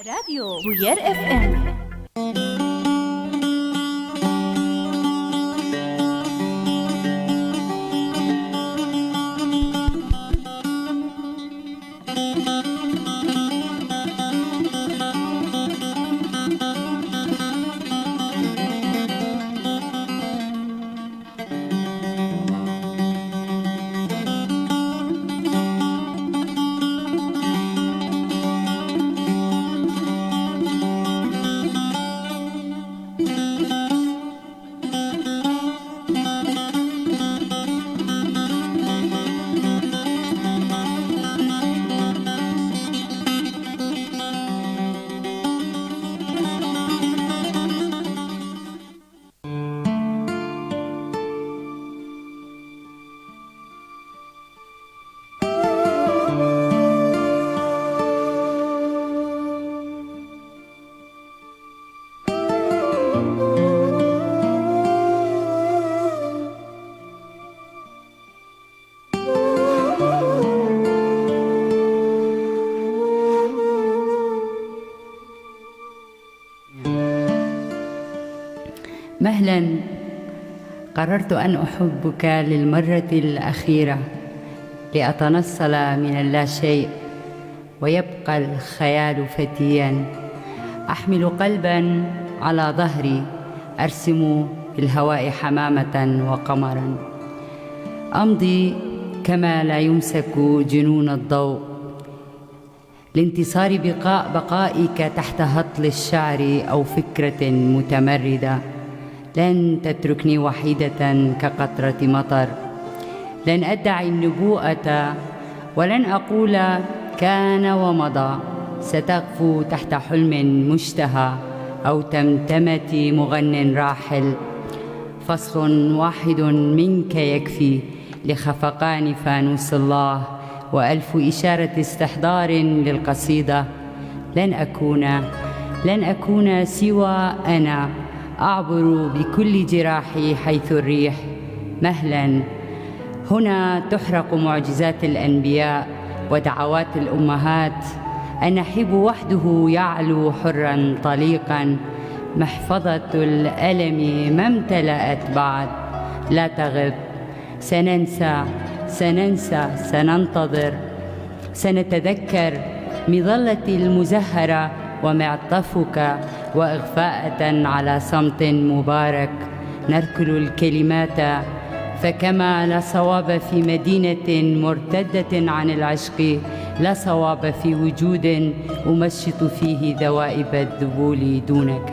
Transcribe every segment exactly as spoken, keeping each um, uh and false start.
Radyo Bûyer F M. مهلا، قررت أن أحبك للمرة الأخيرة لأتنصل من اللاشيء ويبقى الخيال فتيا. أحمل قلبا على ظهري، أرسم في الهواء حمامة وقمرا. أمضي كما لا يمسك جنون الضوء، لانتصار بقاء بقائك تحت هطل الشعر أو فكرة متمردة. لن تتركني وحيدة كقطرة مطر. لن أدعي النبوءة ولن أقول كان ومضى. ستغفو تحت حلم مشتهى أو تمتمة مغن راحل. فصل واحد منك يكفي لخفقان فانوس الله، وألف إشارة استحضار للقصيدة. لن أكون، لن أكون سوى أنا، أعبر بكل جراحي حيث الريح. مهلا. هنا تحرق معجزات الأنبياء ودعوات الأمهات. النحيب وحده يعلو حرا طليقا. محفظة الألم ما امتلأت بعد. لا تغب. سننسى، سننسى، سننتظر، سنتذكر مظلتي المزهرة ومعطفك وإغفاءة على صمت مبارك. نركل الكلمات، فكما لا صواب في مدينة مرتدة عن العشق، لا صواب في وجود أمشط فيه ذوائب الذبول دونك.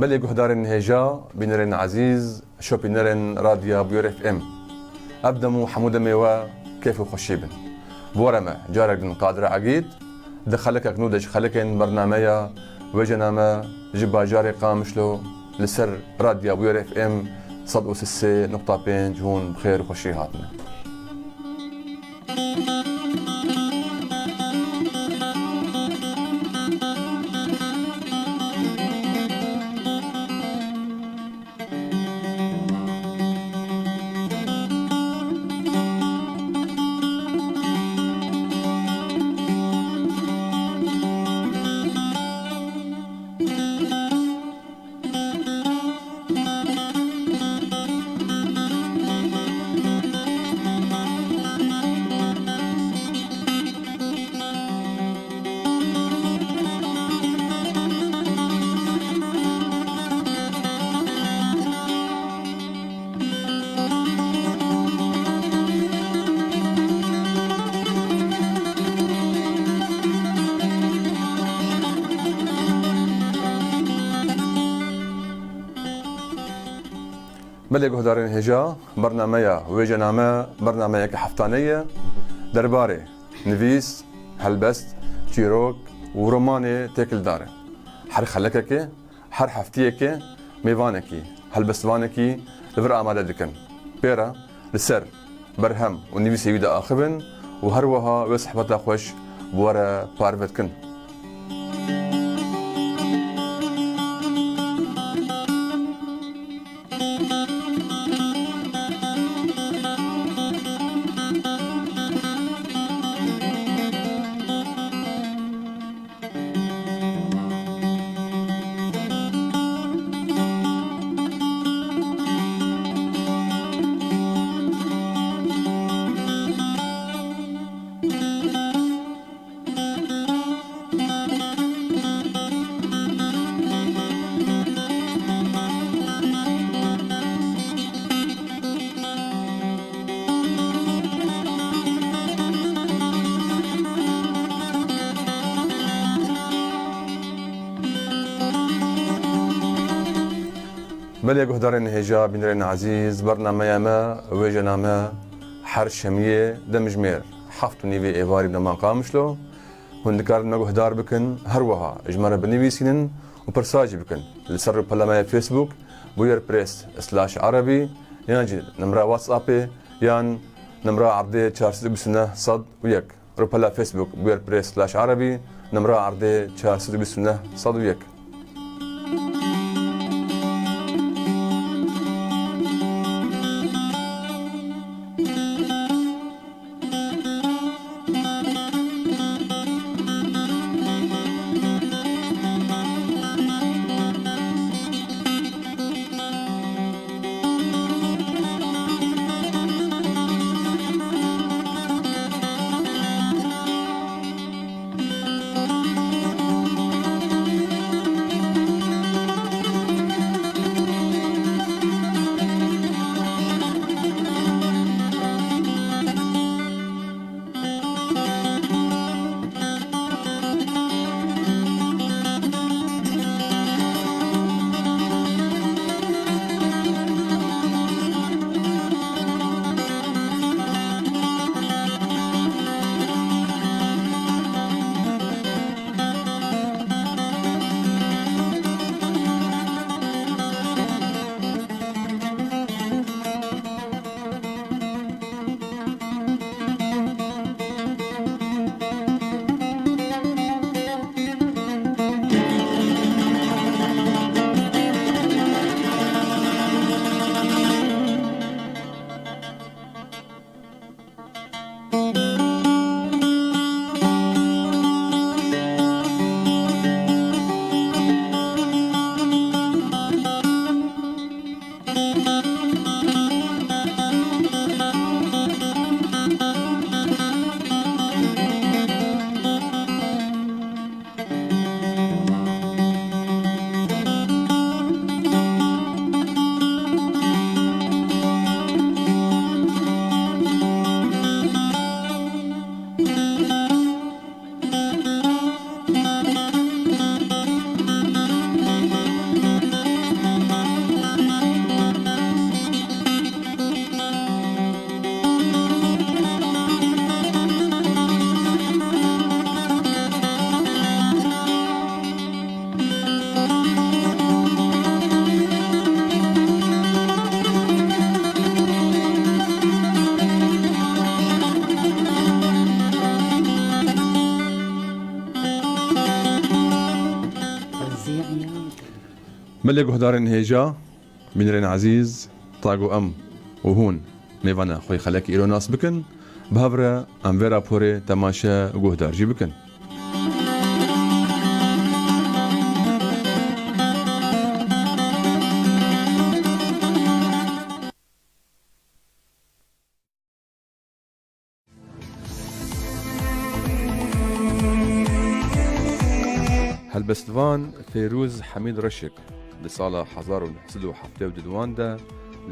Belê guhdarên hêja, bînerên ezîz, şopînerên Radya Bûyer F M. Ev dem û hemû demê we kêf û xweşî bin. Bi we re me carek din Qadir Egîd di xelekek nû de ji xelekên bernameya Wêjena me ji bajarê Qamişlo li ser Radya Bûyer F M sed û sê nokta pênc hûn bi xêr û xweşî hatine. Belê guhdarên hêja, bernameya Wêjename bernameyeke heftaneyî ye. Derbarê nivîs, helbest, çîrok û romanê têkildar e. Her xelekekê, her heftiyekê mêvanekî, helbestvanekî li vir amade dikin. Pê re li ser berhem û nivîsê wî de axivin û her wiha wê sehbeta xweş bi we re parve dikin. Belê guhdarên hêja, bînerên ezîz, bernameya me, Wêjename, her şemiyê demjimêr heft û nîvê êvarî bi dema Qamişlo. Hûn dikarin me guhdar bikin, her wiha ji me re binivîsînin û pirsa jî bikin li ser rûpela me ya Facebook, Bûyer Press slash Erebî, yan jî nimra WhatsAppê, yan nimra erdê çar sed û bîst û neh sed û yek. Rûpela Facebook, Bûyer Press slash Erebî, nimra erdê çar sed û bîst û neh sed û yek. Belê guhdarên hêja, bînerên ezîz, ta ku em û hûn mêvana xwe yê xelekê îro nas bikin, bi hev re em vê raporê temaşe û guhdar jî bikin. Helbestvan Feyrûz Hemîd Reşik di sala hezar û neh sed û heftê û du de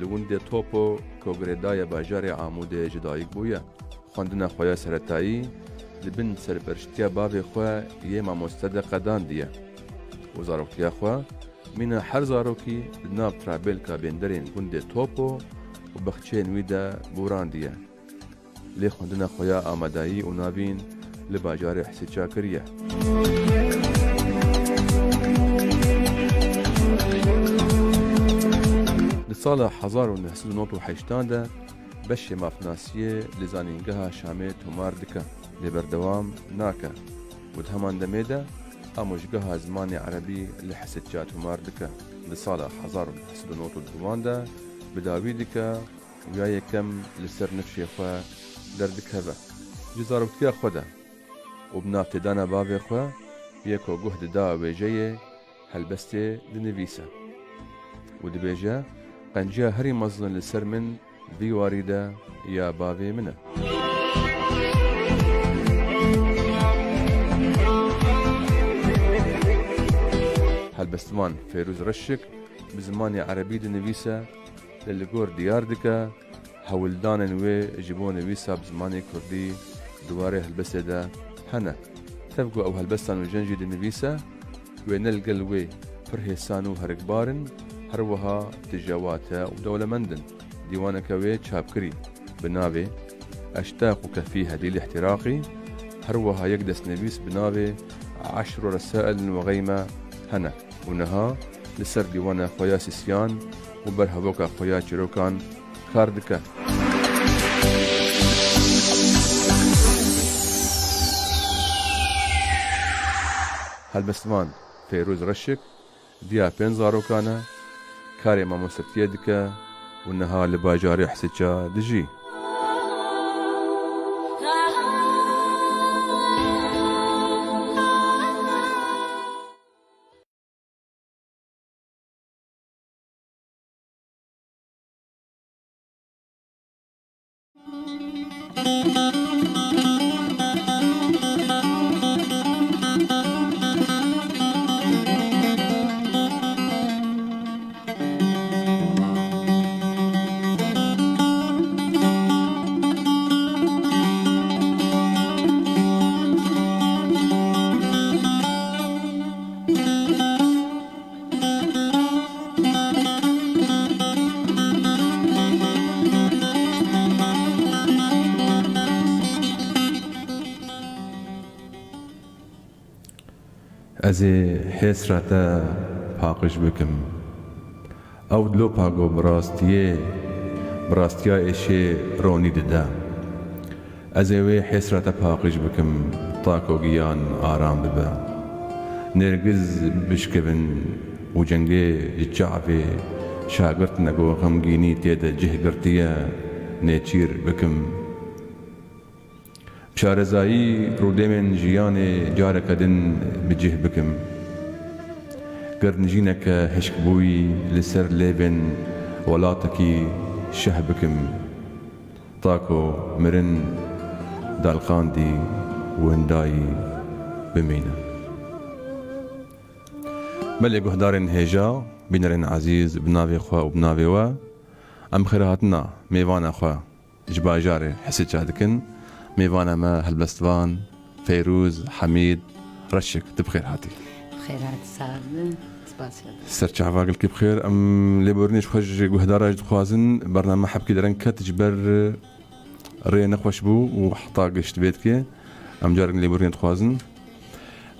li gundê Topo, ku girêdayê bajarê Amûdê, ji dayik bûye. Xwendina xwe ya seretayî di bin serperştiya bavê xwe yê mamoste de qedandiye û zaroktiya xwe Mîna her zarokî di nav trabêlka bênderên gundê Topo û bexçeyên wî de borandiye. Lê xwendina xwe ya amadayî û navîn li bajarê Hisêça kiriye. Di sala hezar û neh sed û nod û heştan de beşê mafnasiyê li Zanîngeha Şamê tomar dike, lê berdewam nake û di heman demê de amojgeha zimanê erebî li Hisêça tomar dike. Di sala hezar û neh sed û nod û duwan de bi dawî dike û ya yekem li ser nifşê xwe derdikeve. Ji zaroktiya xwe de û bi navtêdana bavê xwe yê ku guh dida wêjeyê, helbestê dinivîse û dibêje, Qenciya herî mezin li ser min vî warî de ya bavê min e. Helbestvan Fêrûz Reşik bi zimanê erebî dinivîse, lê li gor diyar dike, hewldanên wê ji bo nivîsa bi zimanê kurdî di warê helbestê de hene. Tev ku ew helbestan û jin jî dinivîse, wê ne li gel wê pir hêsan û herikbar in, her wiha tije wate û dewlemend in. Dîwaneke wê çapkirî bi navê Eştaq û Kefî Hedîl Îhtîraqî, her wiha yek destnivîs bi navê Eşru Resail Nûxeyme hene û niha li ser dîwana xwe ya sisiyan û berhevoka xwe ya çîrokan kar dike. Helbestvan Fêrûz Reşik viya pênc zarokan e, karê mamostetiyê dike û niha li bajarê Hisêça dijî. Ez ê hêsra te paqij bikim. Ew dilopa ku bi rastiyê, bi rastiya êşê ronî dide. Ez ê wê hêsra te paqij bikim, ta ku giyan aram bibe. Nêrgiz bişkevin û cengê ji çavê şagirt ne ku xemgînî tê de cih girtiye, nêçîr bikim. Bi şarezayî rûdemên jiyanê careke din bi cih bikim. Girdnijîneke hişkbûyî li ser lêvên welatekî şeh bikim. Ta ku mirin dalqandî windayî bimîne. Belê guhdarên hêja, bînerên ezîz, bi navê xwe û bi navê we, em xêrhatina mêvana xwe ji bajarê Hisêça dikin. Mêvana me helbestvan Feyrûz Hemîd Reşik, tu bi xêr hatî. Xêr hatî, sax be. Spasiya. Ser çava gilkî bi xêr. Em lêborînê ji xwe ji guhdara jî dixwazin. Bername hebkî dereng ket ji ber rê nexweş bû û heta gişt vê dikê. Em carek lêborînê dixwazin.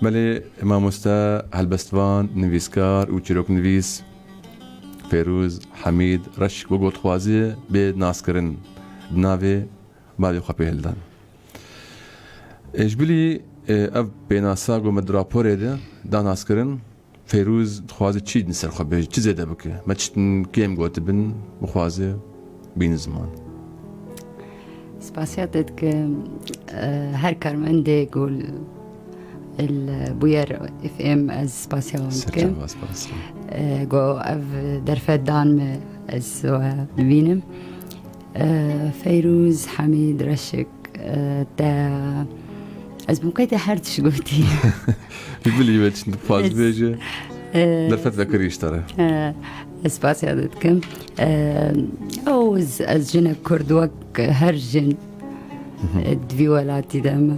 Belê, mamoste, helbestvan, nivîskar û çîroknivîs Fêrûz Hemîd Reşik wek ku dixwaze bê naskirin, di navê bavê xwe pê hildan. Ê, ji bilî, ê, ev pênasa ku me di raporê de da naskirin, Feyrûz dixwaze çi li ser xwe bêje, çi zêde bike? Me tiştin kêm gotibin, bixwaze bîne ziman. Spasiya te dikim, e, her karmendê ku li, li Bûyer F M ez spasiya wan dikim. Serçava spas. E, ku ev derfet dan me ez we bibînim. E, Feyrûz Hemîd Reşik, e, te, ez bim qey te her tişt gotî. Ji bilî we tişt dixwaz Ez, bêje. e, Derfet vekirî ji te re. E, ez spasiya te dikim. E, ew ez, ez jinek kurd wek her jin, e, di vî welatî de me.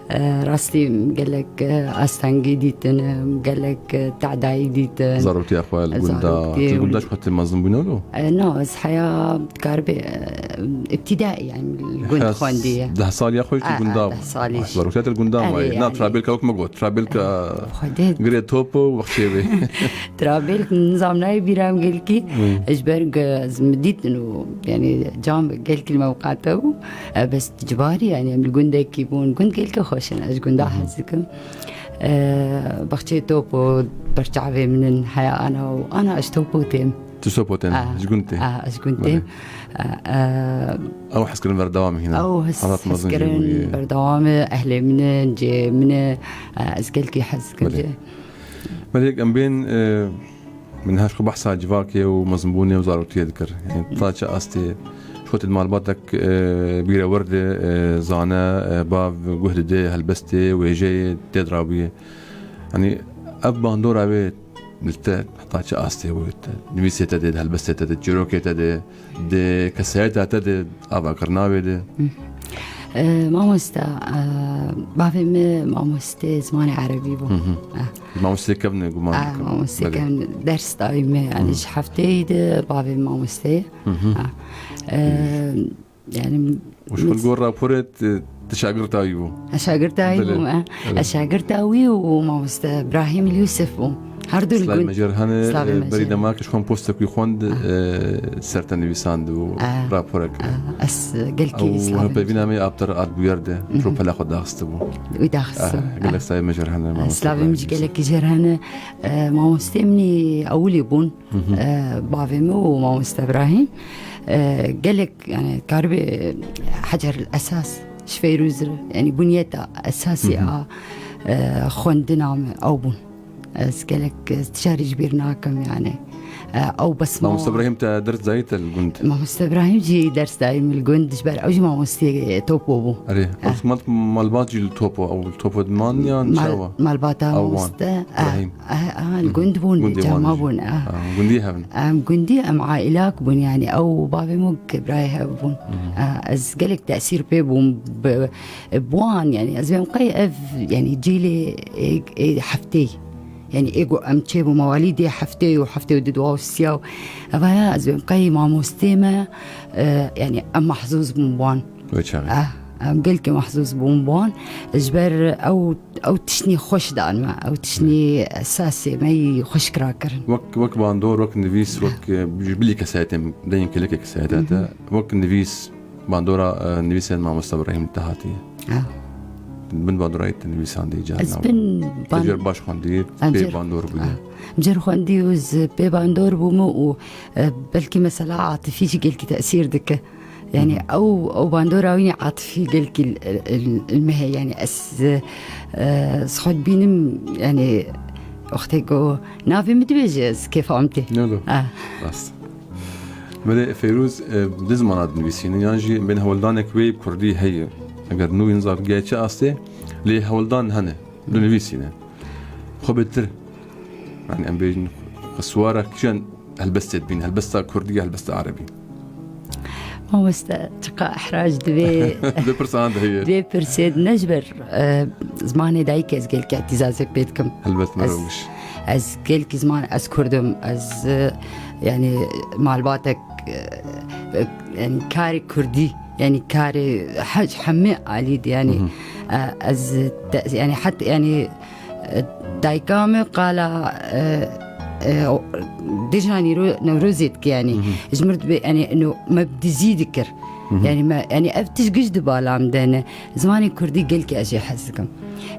E, rastî gelek, e, astengî dîtin, e, gelek, e, tedayî dîtin. Zarotiya xwe li gunda, Zaroktiya tu li gunda ji xwe tê mezin bûne lo? E, na, ez heya dikaribe, e, îbtîdayî, yani, li gund xwendiye. Deh saliya xwe jî tu li gunda bû? Deh salî jî. Zarotiya te li gunda maye. Na, yani. Trabêlka wek me got, trabêlka girê top û wextê wê. Trabêlk nizam nayê bîra em gelkî. Ji ber ku ez min dîtin û, yani, cam gelkî li me miqate bû. E, bes cibarî, yani, em li gundekî bûn. Gund gelkî xweş in, ez ji gunda hez dikim. E, baxçeyê top û berçavê min in, heya ana û ana ez top û têm. Tu top û tên, ji gund tê. Ah, ez ji gund têm. Ew hez kirin berdewam hîna. Ew hez, hez kirin berdewam e, ehlê min in, cê min e, e, ez gelkî hez dikim cê. Belê, em bên, e, min her xwe behsa civakê û mezinbûnê û zaroktiye dikir. Yani, ta çi astê, ji xwe tê di malbatek, e, bîrewer de, e, zane, e, bav guh dide, helbestê, wêjeyê tê dirabûye. Yani, ev bandora wê li te heta çi astê bû? Di nivîsê te de, di helbestê te de, di çîrokê te de, di kesayeta te de, avakirina wê de? Hı. E, mamoste, e, bavê min mamostê zimanê erebî bû. Hı hı. E. Mamostê kevn e, guman dikim. Mamostê kevn e, ders dayî me, yani ji hefteyê de bavê min mamostê ye. Hı hı. E, Yani, û ji xwe li gor raporê tu, tu şagirta wî bû? Ez şagirta wî bûm, e. Belê. Ez şagirta wî û mamoste Brahîm Yûsif bûm. Her du li gund. Slavê me jê re hene, berî demak ji xwe postek wî xwend, e, ser te nivîsand û raporek. Ez gelkî slavê me. Ew hepevîna me ya Abdar Albûyer de, rûpela xwe daxistibû. Wî daxistibû. Gelek slavê me jê re hene, mamoste Brahîm Yûsif. Slavê min jî gelekî jê re hene. E, mamostê min ê ewilî bûn. Hı hı. E, bavê min û mamoste Brahîm, e, gelek, yani, karibê hecer esas ji Feyrûz re, yani, bunyeta esasî a, e, xwendina me ew bûn. Ez gelek, e, tişarî ji bîr nakim, yani. E, ew bes ma- Mamoste Brahîm te ders dayî te li gund? Mamoste Brahîm jî ders dayî min li gund, ji ber ew jî mamostê topo bû. Erê, ew mal-, malbat jî li topo, ew li topo diman yan çawa? Malbata mamoste, e, Brahîm. Aha, aha, li gund bûn, cema bûn, ah. Gundî hev in. Em gundî, em aîlak bûn, yani, ew bavê min wek birayê hev bûn. Ah, ez gelek tesîr pê bûm, bi, bi wan, yani, ez bêm qey ev, yani, cîlê ê, ê heftê. Yani, ê ku em çê bû mewalîdê heftê û heftê û du dua û siya û eva ya, ez bêm qey mamostê me, e, yani, em mahzûz bûn bi wan. Wê çaxê. Ah, em gelkî mahzûz bûn bi wan. Ji ber ew Ew tiştî xweş dan me, ew tiştî esasê me yî xweş kira kirin. Wek, wek bandor, wek nivîs, wek, e, ji bilî kesayetê, deyên kelekê kesayeta te, wek nivîs, bandora, e, nivîsên mamoste Ibrahîm te hatiye. Ah. Bin bandorayê te nivîsandî carna. Ez bin ban- Te jêr baş xwendî, pê bandor bûye. Ah. Jêr xwendî û ez pê bandor bûme û, e, belkî mesela atifî jî gelkî tesîr dike. Yani, ew, ew bandora wî atifî gelkî li, li, li me heye. Yani, ez, e, ez xwe dibînim, yani, wextê ku navê min dibêje, ez kêfa min tê. Ne lo. Ah. Rast. Belê Feyrûz, e, di zimana dinivîsînin, yan jî bên hewldanek wê kurdî heye. Eger nû wî nizavigiya çi astê, lê hewldan hene. Dinivîsîne. Xwe bêtir. Yani, em bêjin, xwe siwara kîjan helbestê dibîn, helbesta kurdî, helbesta erebî? Mamoste, çiqa ihrac divê. Vê pirsan de heye. Vê pirsê ne ji ber, e, zimanê dayikê ez gelkî îtîzazek pê dikim. Helbet, merhaba. Ez, ez gelkî ziman, ez kurd im, ez, e, yani, malbatek, e, e, yani, karê kurdî, yani, karê hec, hemê alî de, yani, e, ez, te, yani, het, yani, Dayika me qala, e, e, dêja nîro-, Newrozê dike, yanî. Ji mir dibe, yanî, ino me bi dizî dikir. Yanî me, yanî ev tişt giş di bala min de ne. Zimanê kurdî gelkî ez jê hez dikim.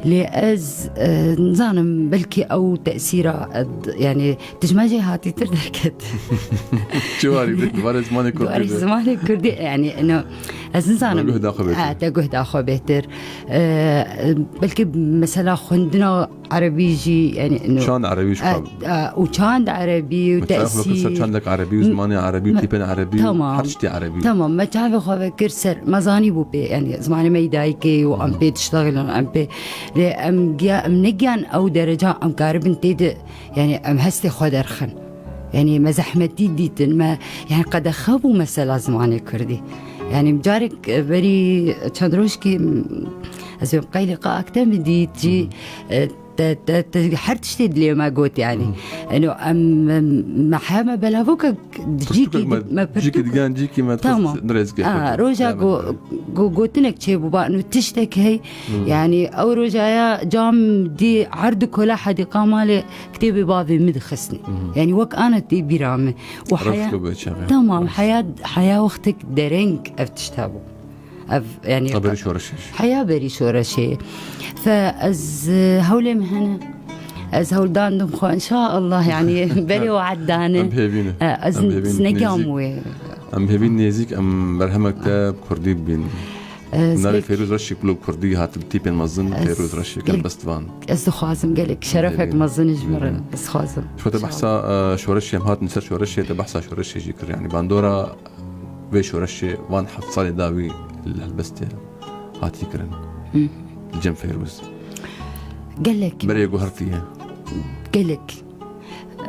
Lê ez, e, nizanim, belkî ew tesîra, e, d-, yanî dijme jê hatîtir derket. Çi warî bi, di warê zimanê kurdî de? Di warê zimanê kurdî, yanî, ino, ez nizanim. Me guh da xwe bêtir. E, te guh da xwe bêtir. E, belkî mesela xwendina erebî jî, yanî, no. Çand erebî jî. E, e, û çand erebî û tesîr. Çandek erebî û zimanê erebî û tîpên erebî û her tiştî erebî. Tamam, me çavê xwe vekir ser, me zanî bû pê, yanî, zimanê me yî dayikê û em pê diştexilin, em pê, lê em giya-, em negiyan ew dereca em karibin tê de, yanî, em hestê xwe derxin. Yanî, me zehmetî dîtin, me, yanî, qedexe bû mesela zimanê kurdî. Yanî, carek, e, berî çend rojkî, m-, Ez ê qey lîqaek te min dît jî, e, te, te, te her tiştê dilê me got, yanî. Eno, em, em, me heya me belavokek cîkî, me pirtûk, digan cîkî me. Tamam. Roja go-, go-, gotinek çêbûba, eno tiştek hey, yanî ew rojaya cam dî erd kola hedîqa malê kitêbê bavê min dixistî. Yanî wek ana tê bîra min. Û heya, tamam, heya, heya wextek dereng ev tişt hebû. Ev, yanî, berî şoreşê jî. Heya berî şoreşê. Fe ez, e, hewlê min hene. Ez hewldan dim xwe, inşaallah, yanî, berê we'd dane. Em hêvî ne. E, ez, em hêvî ne, negam wê. Em hêvî nêzîk, em berhemek te bi kurdî bibînin. E, navê Fêrûz Reşîk bi kurdî hat bi tîpên mezin, Fêrûz Reşîk, em best van. Ez dixwazim gelek şerefek mezin ji min re. Ez dixwazim. Ji te behsa, e, şoreşê em hatin ser şoreşê, te behsa şoreşê jî kir. Yanî bandora vê şoreşê van heft salê dawî li helbestê hatî kirin. Li cem Fêrûz. Gelek. Berê guhertiye. Gelek.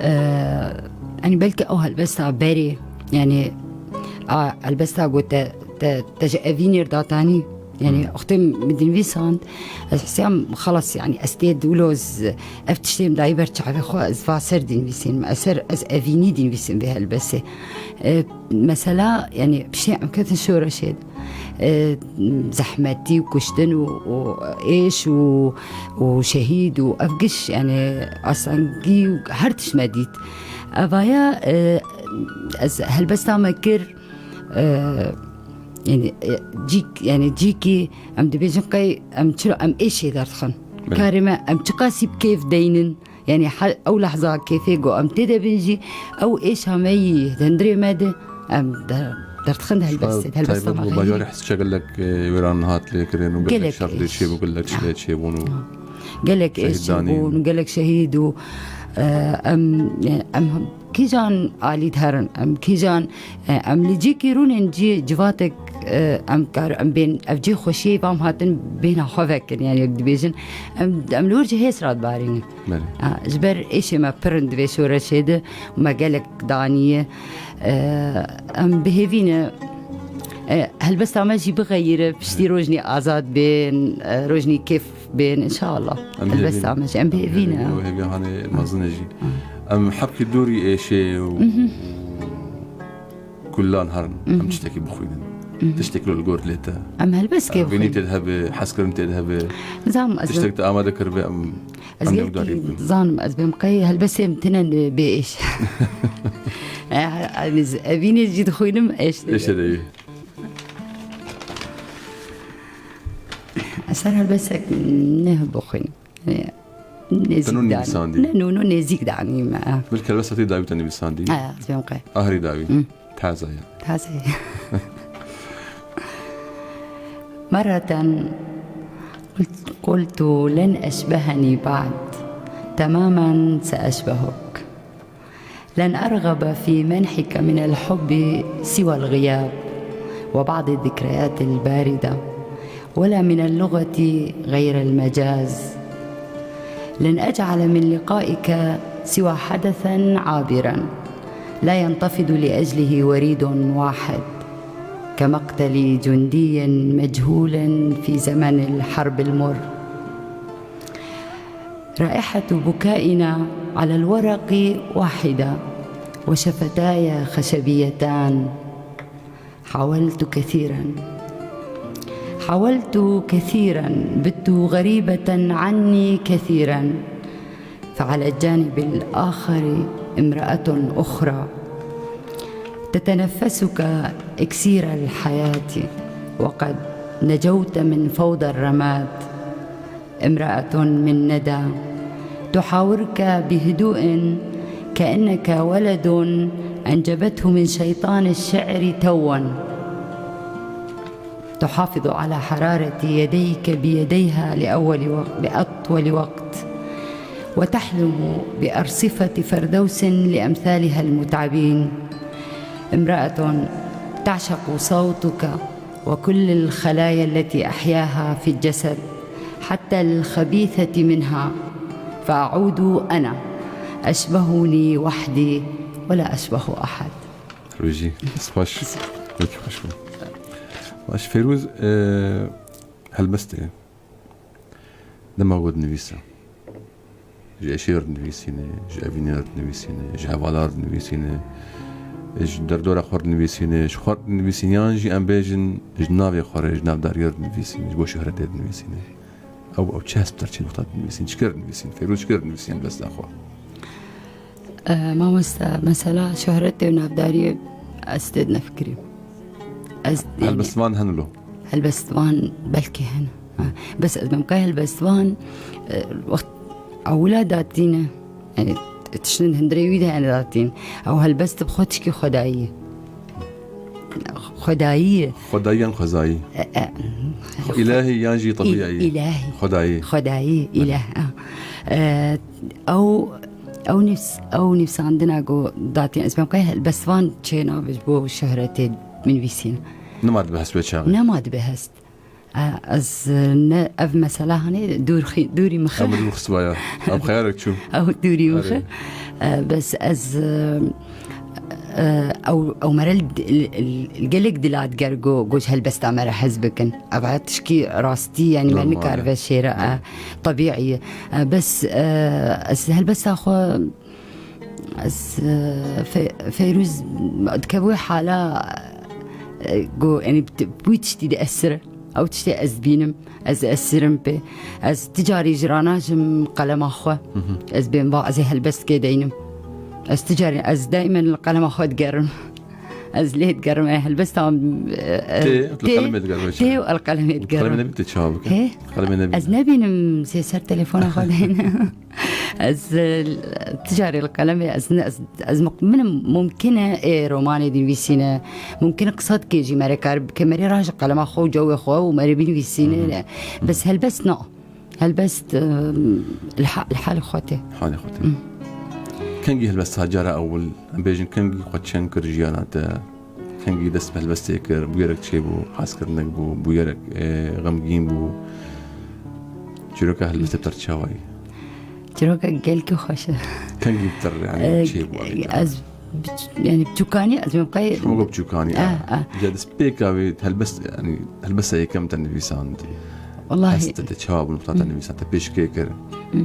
Eee, yanî belkî ew helbesta berê, yanî, a, helbesta ku te, te, te ji evînê re datanî, yanî, wextê min dinivîsand, ez hesiyam, xelas, yanî, ez tê dûlo, ez, ev tiştê min dayî ber çavê xwe, ez va ser dinivîsînim, ez ser, ez evînî dinivîsim vê helbestê. E, mesela, yanî, piştî em ketin şoreşê de, e, zehmetî û kuştin û, û êş û, û şehîd û ev giş, yanî, asengî û her tişt me dît. Evaya, e, ez helbesta me kir, e, yanî, e, cîk, yanî, cîkî em dibêjin qey em çira em êşê derdixin. Belê. Karê me em çiqasî bi kêf deynin. Yanî he-, ew lehza kêfê ku em tê de bin jî, ew êşa me yî di hundirê me de, em de-, derdixin di helbestê, di helbesta me xwe yî. Bajarê Hesçe gelek, e, wêran hat lê kirin û gelek şer lê çêbû, gelek çile çêbûn û gelek êş çêbûn û gelek şehîd û, e, em, e, em kîjan alî diherin, em kîjan, e, em li cîkî rûnên cî civatek, e, em kar, em bên, ev cî xweşiyê vam hatin bêhna xwe vekin, yanî wek dibêjin, em, em li wir cihês radibarînin. Belê. Ha, ji ber êşê me pir in di vê şoreşê de, me gelek daniye. E, em bi hêvî ne, e, helbesta me jî bixeyire, piştî rojnî azad bên, e, rojnî kêf bên, inşallah. Helbesta me jî, em bi hêvî ne. Em hêvî ne, hêvî hanê mezin e jî. Em hebkî dûrî êşê û kulan herin, em tiştekî bixwînin. Tiştekî li gor lê te. Em helbest kê bixwînin. Vînî tê de hebe, hezkirin tê de hebe. Nizanim ez. Tiştek te amade kiribe, em, ez gelkî dizanim, ez bêm qey helbestê min tine bê êş. E, ez evînê jî dixwînim, êş de. Êş de yî. Ez her helbestek ne bixwînim. E, nêzîk danî. Ne, nû, nû nêzîk danî me. Belkî helbesta te dawî te nivîsandî. E, ez bêm qey. Ahrî dawî. Taze ya. Taze ya. مرة قلت، قلت: لن أشبهني بعد، تماما سأشبهك. لن أرغب في منحك من الحب سوى الغياب وبعض الذكريات الباردة، ولا من اللغة غير المجاز. لن أجعل من لقائك سوى حدثا عابرا لا ينتفض لأجله وريد واحد، كمقتل جندي مجهول في زمن الحرب المر. رائحة بكائنا على الورق واحدة، وشفتاي خشبيتان. حاولت كثيرا، حاولت كثيرا، بت غريبة عني كثيرا، فعلى الجانب الآخر امرأة أخرى تتنفسك إكسير الحياة، وقد نجوت من فوضى الرماد. امرأة من ندى تحاورك بهدوء كأنك ولد أنجبته من شيطان الشعر توا. تحافظ على حرارة يديك بيديها لأول وق-، لأطول وقت، وتحلم بأرصفة فردوس لأمثالها المتعبين. امرأة تعشق صوتك وكل الخلايا التي أحياها في الجسد حتى الخبيثة منها، فأعود أنا أشبهني وحدي ولا أشبه أحد. Rojî, spas. Pek hoş bû. Baş Fêrûz, e, helbestê. Dema ku dinivîse, ji eşê re dinivîsîne, ji evînê re dinivîsîne, ji hevala re dinivîsîne, ji derdora xwe re dinivîsîne, ji xwe re dinivîsîne, yan jî em bêjin ji navê xwe re, ji navdariyê re dinivîsîne, ji bo şohretê dinivîsîne. Ew, ew çi hesp ter çi nixta dinivîsîn, çi kir dinivîsîn, Feyrûz çi kir dinivîsîn helbesta xwe? Mamosta, mesela şohretê û navdariyê ez tê dinefikirîm. Ez, yanî, helbestvan hene lo? Helbestvan belkî hene. Ha. Bes ez bimkay helbestvan, e, wext ewila datîne. Yanî, tiştin hundirê wî de hene datîn. Ew helbest bi xwe tişkî xwedayî ye. Xwedayî ye. Xwedayî yan xwezayî? E, e, Xwe-, îlahî yan jî îl-, tebîî? Îlahî. Xwedayî. Xwedayî, îlah, e. E, ew, ew nivs-, ew nivsandina ku datîn, ez bimkay helbestvan çê nabe ji bo şohretê binivîsîne. Nema dibe hest wê çaxê? Nema dibe hest. E, ez, e, ne, ev mesela hanê dûr xi-, dûrî min xi-, Ew min rûxistibaya. Ew xeyalek çû. Ew dûrî min xi-, Erê. E, bes ez, e, e, ew, ew mere li, li, li, gelek dila diger go, go ji helbesta me re hez bikin. Ev e tişkî rastî, yanî me Normal e. nikaribe şêre, e, tebîî ye. E, bes, e, ez helbesta xwe Ez, e, Fe-, Feyrûz dikeve wê hala, e, ku, yanî, bi wî tiştî de esir e. Ew tiştê ez dibînim, ez esirim pê. Ez ti carî jî ranajim qelema xwe. Hı hı. Ez bên va, ez ê helbestkê deynim. Ez ti carî, ez daimen li qelema xwe digerim. Ez lê digerim, e, helbesta, e, e, Tê, li tê, qalemê digerim, tê û li qalemê Li digerim. qalemê nebî tê çawa bike? Hê? Li qalemê nebî. Ez nebînim sê ser telefona xwe deynim. Ez, e, ti carî li qelemê, ez ne, ez, ez muk-, min mumkin e, ê romanê dinivîsîne. Mumkin e qisa dikê jî mere kar bike, merê raje qelema xwe û cewê xwe û merê binivîsîne. Hı hı. Bes helbest na. Helbest, e, li ha-, li halê xwe tê. Halê xwe tê. Hı. Kengî helbesta cara ewil, em bêjin kengî xwe çend kir jiyana te? Kengî dest bi helbestê kir, bûyerek çêbû, hazkirinek bû, bûyerek, e, xemgîn bû. Çîroka helbestê bi te re çawa ye? Çîroka gelkî xweş e. Kengî bi te re, yanî, E, çêbû, yanî, ez bi-, yanî biçûkanî, ez mevqayê Hema ku biçûkanî, Ah, e. ah. Ca destpêka wê helbest, yanî, helbesta yekem te nivîsand. Wallahî. Hest te çawa bû, nifta te nivîsand, te pêşkê kir. Hı.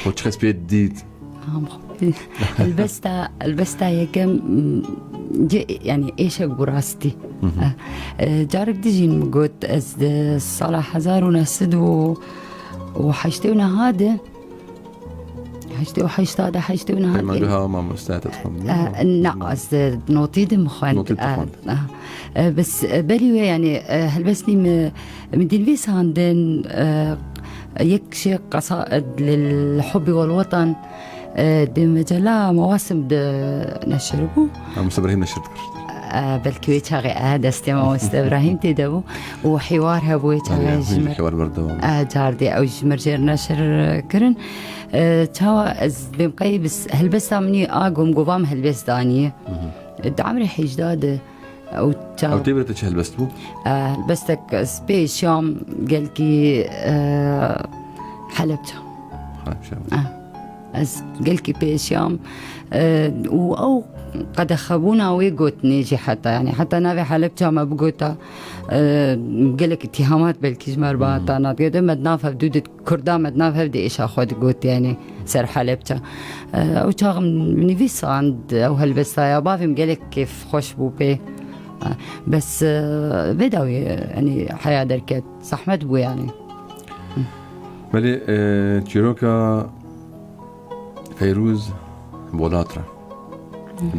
Xwe çi kes pê dît? Ham xwe. Helbesta, helbesta yekem, m, cê, yanî êşek bû rastî. Hı hı. E, e, carek dijîn min got, ez di sala hezar û neh sed û heştê û neha de, heştê û heşt de, heştê û neha de. Peymangeha mamoste te dixwend, ne? E, na, ez di notî de min xwend. Notî de E, xwend. e, e, bes, e, berî wê, yanî, e, helbestî min, min dinivîsandin, e, yek şey qesa, e, li, li hubbi wal watan, E, di mecela Mawasim de neşir bû. Ha, Musa Ibrahîm neşir dikir. E, belkî wê çaxê, e, destê Mamoste Ibrahîm tê de bû û hêwar hebû wê çaxê Erê, ji hûn jî mir. hêwar berdewam. E, cardê ew ji mir jêr neşir kirin. E, çawa ez bêm qey bis-, helbesta min î a gom govam helbest daniye. Hı hı. E, di emrê hejda de Ew çav- Ew tê bire te çi helbest bû? Eh, helbestek ez pê şiyam gelkî, eh, Helebca. Helebca. Eh, ez gelkî pê şiyam, eh, û ew qedexebûna wê gotinê jî heta, yanî heta navê Helebca me bigota, eh, gelek îtihamat belkî ji me re bihata, hmm, nat. Gede me di nav hev dû di Kurda me di nav hev de êşa xwe digot, yanî ser Helebça. E, ew çax min nivîsand, ew helbestaya bavê min gelek kêfxweş bû pê. E, bes, e, vê dawî, yanî heya derket, zehmet bû yanî. Belê, e, çîroka Feyrûz Bolat re.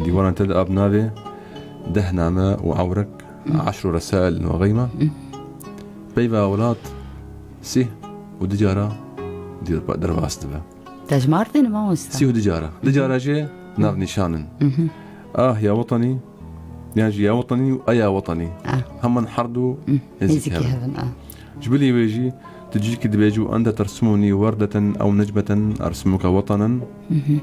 Dîwana te de a bi navê Deh name û ewrek, eşr û resail û xeyma. Peyva welat sîh û du cara dir-, derbas dibe. Te ji mar têne mamosta? Sîh û du cara. Du cara jê navnîşan in. Mhm. Ah ya wetanî, yan jî ya wetanî û eya wetanî. Ah. Heman herdu Mhm. nêzîk Nêzîkî hevin. hevin, ah. Ji bilî wê jî tu cîkî dibêjî û ente tersimunî werdeten ew necmeten ersumuke wetanen. Mhm.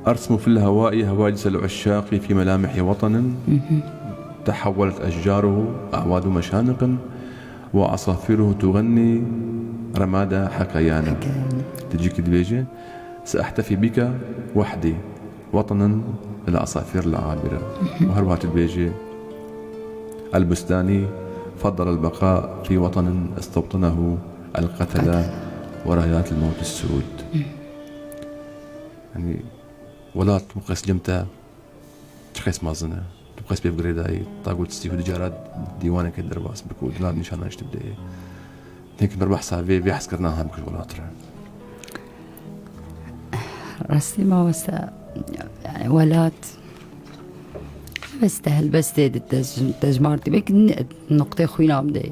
Ersmu fil hewai hewacîs el uşşaqî fî melamihî wetanen. Mhm. Tehewwelet eşcaruhu ewadu meşaniqin. Ve asafîruhu tuğenni remada hekayanin. Hekayanin. Di cîkî dibêje, "Seehtefî bike wehdî, wetanen el asafîr el abire." Û her wiha tu dibêje, "El Bustanî feddel el beqa fî wetanin estewtenehu el qetele." ورايات الموت السود. Yani, welat miqes cem te çiqas mezin e. Tu miqes pê girêdayî, ta got sî û du cara dîwaneke derbas bike û di nav nîşanan ji tu bideyê. Tenê min behsa vê, vê hezkirina han bike ji welat re. Rastî mamoste, yani welat, bes te helbestê di te ji, te ji mar tê. Belkî ne-, nuqtê xwîna min de.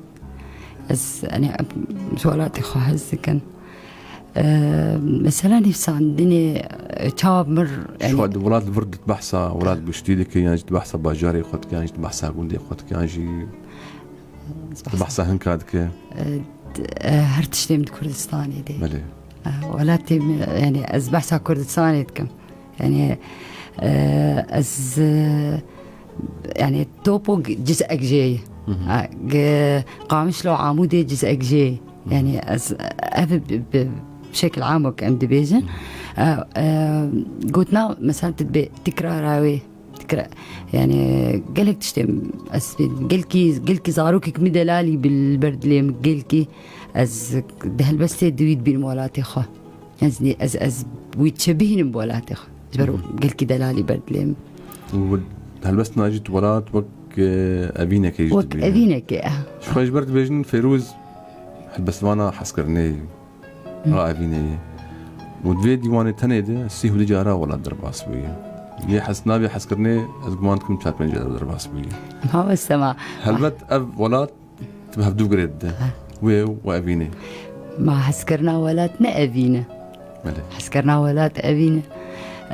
Ez, yani, ji welatê xwe hez dikim. Eee, mesela nivîsandinê, e, çawa mir, yani, Şuwa di welat vir di behsa welat giştî dike, yan jî di behsa bajarê xwe dike, yan jî di behsa gundê xwe dike, yan jî di behsa hinka dike. E, d-, e, her tiştê min di Kurdistanê de. Belê. E, welatê min, yani, ez behsa Kurdistanê dikim. Yani, e, ez, e, yani, Topo g-, cizek jê ye. Hı hı. E, g-, Qamişlo Amûdê cizek jê ye. Hı hı. Yani, ez, ev bi, bi şekil am wek em dibêjin. Hı hı. E, e, gotina, mesela, tu dibê tikrara wê. Tikra-, yani, gelek tiştê ez bî-, gelkî, gelkî zarokek min delalî bi li ber dilê min, gelkî ez di helbestê di wî dibînim welatê xwe. Ez nî-, ez, ez wî çi bihînim bi welatê xwe. Ji ber Hı hı. gelkî delalî ber dilê min. Û helbestina jî tu welat wek, e, evînekê jî Wek dibîne. evînekê, eh. Ji xwe ji ber dibêjin Feyrûz helbestvana hezkirinê ye. Hı. A evînê ye. Û di vê dîwanê tenê de sî û du cara welat derbas bûye. Yê hez-, navê hezkirinê ez guman dikim çar pênc cara derbas bûye. Mamoste ma. Helbet ev welat Ti bi hevdû girê dide. Ha. Wê û evînê. Ma hezkirina welat ne evîn e. Belê. Hezkirina welat evîn e.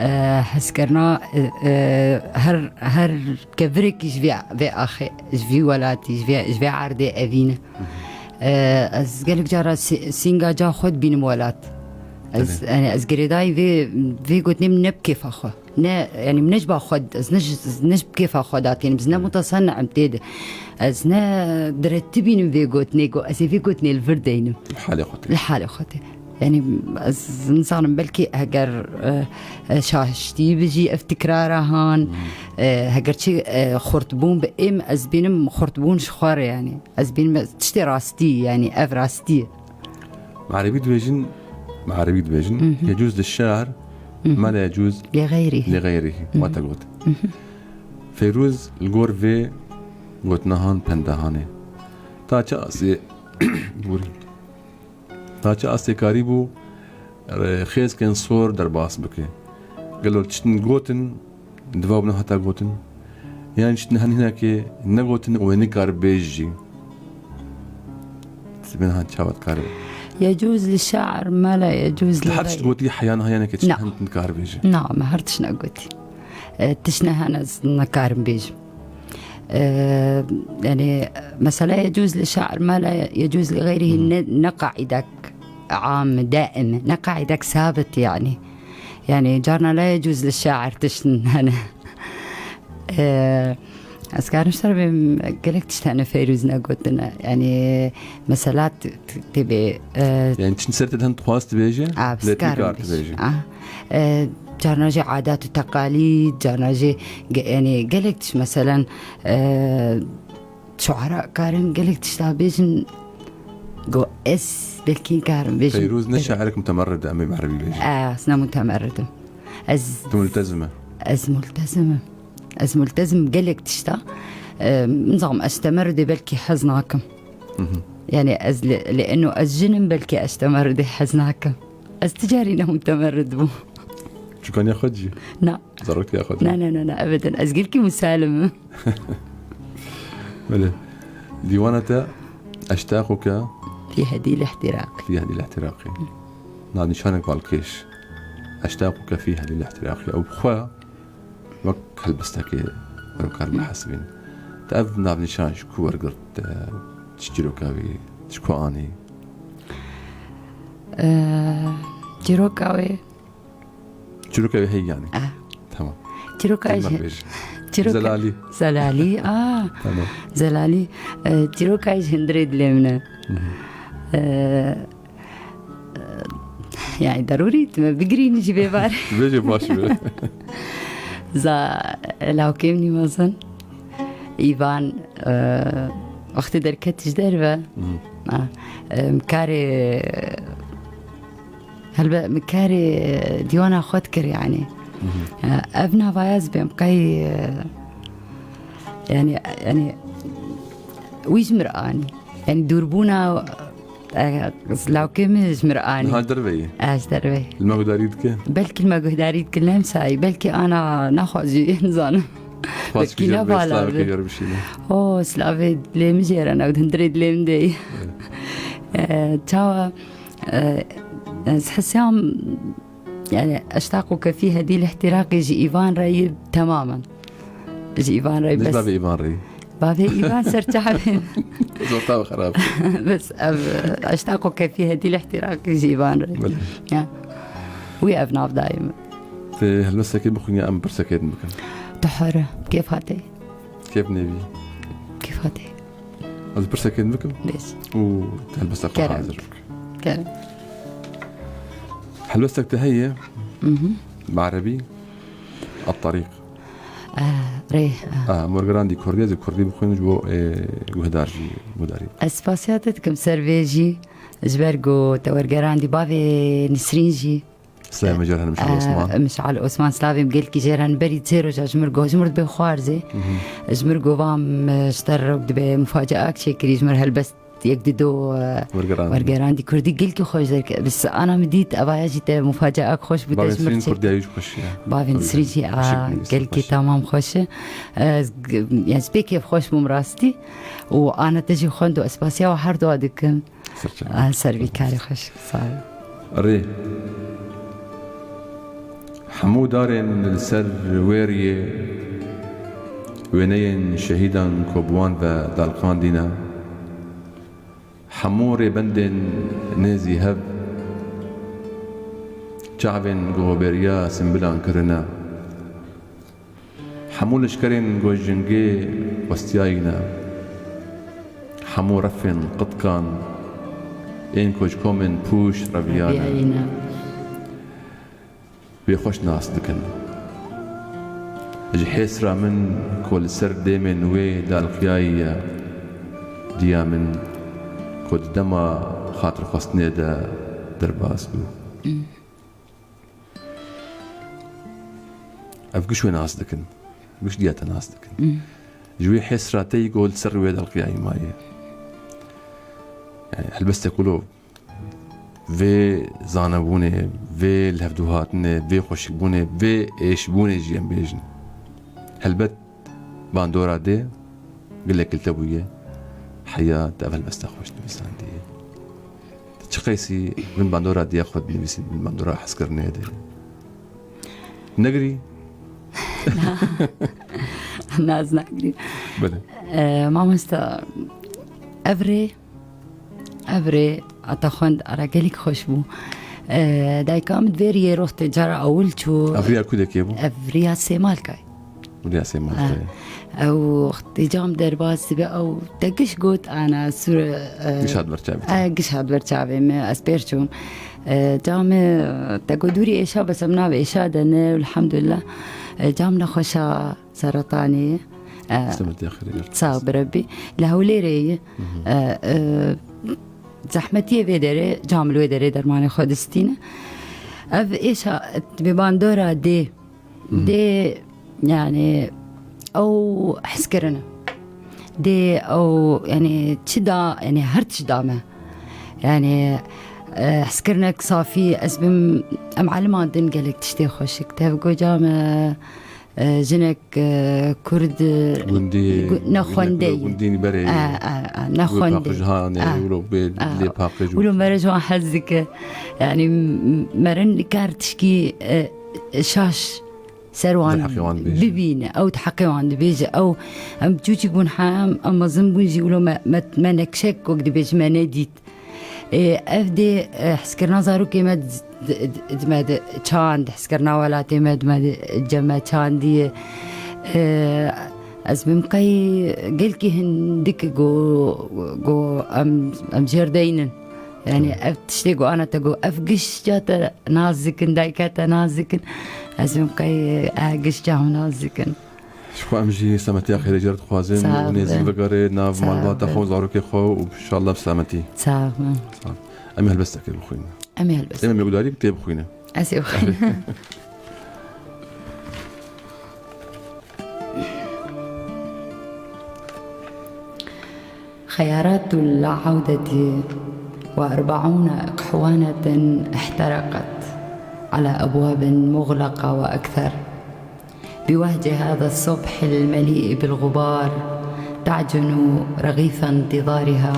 Eh, hezkirina, eh, eh, her, her kevirekî ji vê, vê axê, ji vî welatî, ji vê, ji vê erdê evîn e. Hı hı. Eh, ez gelek cara sî-, sînga ca xwe dibînim welat. Ez, Belê. yani ez girêdayî vê, vê gotinê min ne bi kêfa xwe. Ne, yani, min ne ji ba xwe, ez ne ji, ne ji kêfa xwe datînim, ez ne Hı. mutesennim tê de. Ez ne diretibînim vê gotinê, go, ez ê vê gotinê li vir deynim. Li halê xwe tê. Li halê xwe tê. Yani, ez nizanim, belkî heger, e, e, şaştî bijî ev tikrara han, Hı. e, heger çi, e, xurtbûn bi êm, ez bînim xurtbûn ji xwe re, yani. Ez bînim tiştê rastî, yani, ev rastî ye. Erebî dibêjin, erebî dibêjin, Hı hı. yecûz li şehr, Hı hı. ma la yecûz Li xeyrî. li xeyrî. Hı hı. Wate got. Hı hı. Feyrûz li gor vê gotina han penda hanê. Ta çi asê, borî. Ta çi asê karîbû, re-, xêzkên sor derbas bike. Gelo tiştin gotin, di va bûna heta gotin. Yan tiştin hen hinekê negotin û wê nikare bêje jî. Sibên han çawa dikare. Yecûz li şe'r, ma la yecûz li Her tişt xeyr. gotî heya niha yaneke tişt Na. hen nikare bêje. Na, me her tişt negotî. E, tişt ne hene ez nikarim bêjim. E, yani, mesela yecûz li şe'r, ma la yecûz li xeyrî Hı. ne, ne qaîdek am, daim, ne qaîdek sabit yani. Yani, carna la yecûz li şe'r tiştin hene. E, ez karim ser bêm gelek tişt hene Feyrûz negotine. Yani, mesela t-, t-, tê bê, e, Yani çin ser te den dixwaz dibêje, A, lê tu bikarim kar bêjim. dibêje. A. E, carna jî adat û teqalîd, carna jî ge-, yani gelek tişt, meselen, e, şuara karin gelek tişta bêjin, go ez belkî karim bêjim. Feyrûz ne şairek mutemerrid e, em ê bi erebî bêjin. E, ez ne mutemerridim. Ez Tu multezim e. Ez multezim im. Ez multezim gelek tişta. E, nizam ez temerridê belkî hez nakim. Hı hı. Yani ez li, li eno ez jinim belkî ez temerridê hez nakim. Ez ticarî ne mutemerrid bûm. Çûkaniya xwe jî? Na. Zaroktiya xwe jî? Na, na, na, na, ebeden. Ez gelkî musalim im. Belê. Dîwana te Eştaqûke Fî hedî lihtiraqî. Fî hedî lihtiraqî. Navnîşanek balkêş. Eştaqûke fî hedî lihtiraqî. Ew bi xwe wek helbestekê were kar bihesibîn. Te ev navnîşan ji ku wergirt, e, çi çîroka wî, ji ku anî? E, çîroka wê. Çîroka wê heyî yanî? E. Tamam. Çîroka Kêmek jî. bêje. Çîroka Zelalî. Zelalî, a. Tamam. Zelalî, e, çîroka jî hundirê dilê min e. Hı hı. E, Yani derûrî tu me bigirînî jî vê barê. Dibêje baş be. Za lawkê min mezin. Îvan, e, wextê derket ji derve. Hı. Ha, e, karê Helbet min karê dîwana xwe dikir, yanî. E, ev nava ez bêm qey, e, yanî, yanî wî ji mir anî. Yanî dûrbûna, e, lawkê min ji mir anî. Niha ji derve yî? Ez ji derve. Li me guhdarî dike? Belkî li me guhdarî dike, lemsayî. Belkî ana naxwazî, nizanim. Xwaz Belkî kî jê re nevala slavekê bi. Jê re bişîne. O, slavê dilê min jê re ne, û hundirê dilê min de yî. E, çawa, e, ez hesiyam, yani, eştaq û kefî hedî lihtiraqî ji Îvan re yî temamen. Ji Îvan re Ne ji bes. Bavê Îvan re yî? Bavê Îvan serçavê. Zor tabi xerab. Bes ev, e, eştaq û kefî hedî lihtiraqî ji Îvan re. Belê. Ya. Wî ev nav dayê min. Te helbestekê bixwîne, em pirsekê din bikin. Tu hore, kêfa te. Kêf nêbî. Kêfa te. Ez pirsekên bikim Bêj. Û te helbesta xwe Kerem. Hazir bik. Kerem. Helbestek te heye, Mhm. Bi erebî, At-Tarîq. Ah, rê, ah. Ah, wergerandî kurdî, ez ê kurdî bixwînim ji bo, ê, guhdar jî guhdarî. Ez spasiya te dikim ser vê jî, ji ber ku te wergerandî bavê Nisrîn jî. Slavê min jê re hene Mişal Osman. Eh, Mişal Osman, slavê min gelkî jê re hene. Berî çê roja ji mir got, ji mir dibe xwarzê. Mhm. Ji mir got, vam, eh, ji te re dibe mufaceak çêkirî, ji mir helbest yek dido, eh, Wergerandî. Wergerandî kurdî gelkî xweş derke. Bis ana min dît, evaya jî te mufaceak xweş bû, te Bavê ji mir Nisrîn çêkir. Kurdiya wî jî xweş e. Bavê Tabii, Nisrîn jî, gelkî a, Nisrîn gelkî xweş e. Tamam xweş e. Ez g-, yani, spêkê xweş bûm rastî. Û ana te jî xwend û ez spasiya we her dua dikim. Serçe. Ah, ser vî karê xweş. Sağ ol. Rê. Hemû darên li ser wê riyê, wêneyên şehîdan ku bi wan ve daliqandîne. Hemû rêbendên nêzî hev, çavên ku bêriya simbilan kirine. Hemû leşkerên ku ji jingê westiyayî ne, hemû refên qitkan ên ku ji komên pûş reviyane, Reviyayî ne. Wê xweş nas dikin. Ji hêsra min ku li ser dêmên wê daliqiyayî ye, diya min ku di dema xatirxwestinê de derbas bû. Mm. Ev giş wê nas dikin. Giş diya te nas dikin. Mm. Ji wê hêsra te yî ku li ser wê delqiyayî maye. Yani helbestek wilo vê zanebûnê, vê lihevdûhatinê, vê xweşikbûnê, vê êşbûnê jî em bêjin. Helbet bandora dê gilek li te bûye. Heya te ev helbesta xweş nivîsandiye. Çi qeysî bin bandora diya xwe dinivîsî, bin bandora hezkirinê de. Negirî? Na, ez nagirî. Belê. Ee, mamosta, ev rê, ev rê, ata xwend, ara gelîk xweş bû. Ee, dayika min di vê riyê roxtê cara ewil çû. Ev riya ku dekê bû? Ev riya Sêmalkay. Wî ya sê mah Ah, tê. Ew wextê cam derbas dibe, ew te giş got, ana, sur, eh, Giş hat ber çavê te. Eh, giş hat ber çavê me, ez pêr çûm. Eh, cam, eh, te got dûrî êşa, bes em navê êşa de ne, elhamdulillah. Eh, cam nexweşa seretanê. Eh, Selamet ya xêrê gert. Sağ ol, bi Rebbî. Li Hewlêrê ye. Mhm. Eh, eh, zehmetiyê vê derê, cam li wê derê dermanê xwe distîne. Ev êşa bi bandora dê. Mhm. Dê, yani, ew hezkirin e. Dê ew, yani, çi da, yani, her tişt da me. Yani, e, hezkirinek safî, ez bim, em eliman din gelek tiştê xweşik. Tev goca me, e, jinek, e, kurd, e, Gundî, gu-, ne jinek xwendê. Gundî berê. E, e, e, ne Wê xwendê. Paqij hanê, E, wilo bê e. Lê paqij Wilo û mere ji wan hez dike. Yani, m-, mere nikar tişkî, e, şaş ser wan Di heqê wan bêje. Bibîne, ew di heqê wan dibêje. Ew, em çûçik bûn hem, em mezin bûn jî, wilo me, me, me nekşek wek dibêje, me nedît. Ê, ev dê, e, hezkirina zarokê me di, di, di, di me di çand, hezkirina welatê me di me di cem me çandiye. E, ez bim qey gelkî hindik go, go em, em jêr deynin. Yani ev tiştê ku ana te got, ev giş ca te naz dikin, dayika te naz dikin. Ez bim qey, eh, giş ca hûn naz dikin. Ji xwe em jî selametiya xêrê jê re dixwazin Sağ û nêzî olun. Vegerê nav Sağ malbata xwe û olun. Zarokê xwe û inşallah bi selametî. Sağ olun. Sağ ol. Em ê helbestekê bixwînin. Em ê helbestin. Em ê gudarî tê bixwîne. Ez ê bixwînim. خيارات العودة وأربعون إقحوانة احترقت على أبواب مغلقة وأكثر. بوهج هذا الصبح المليء بالغبار تعجن رغيف انتظارها.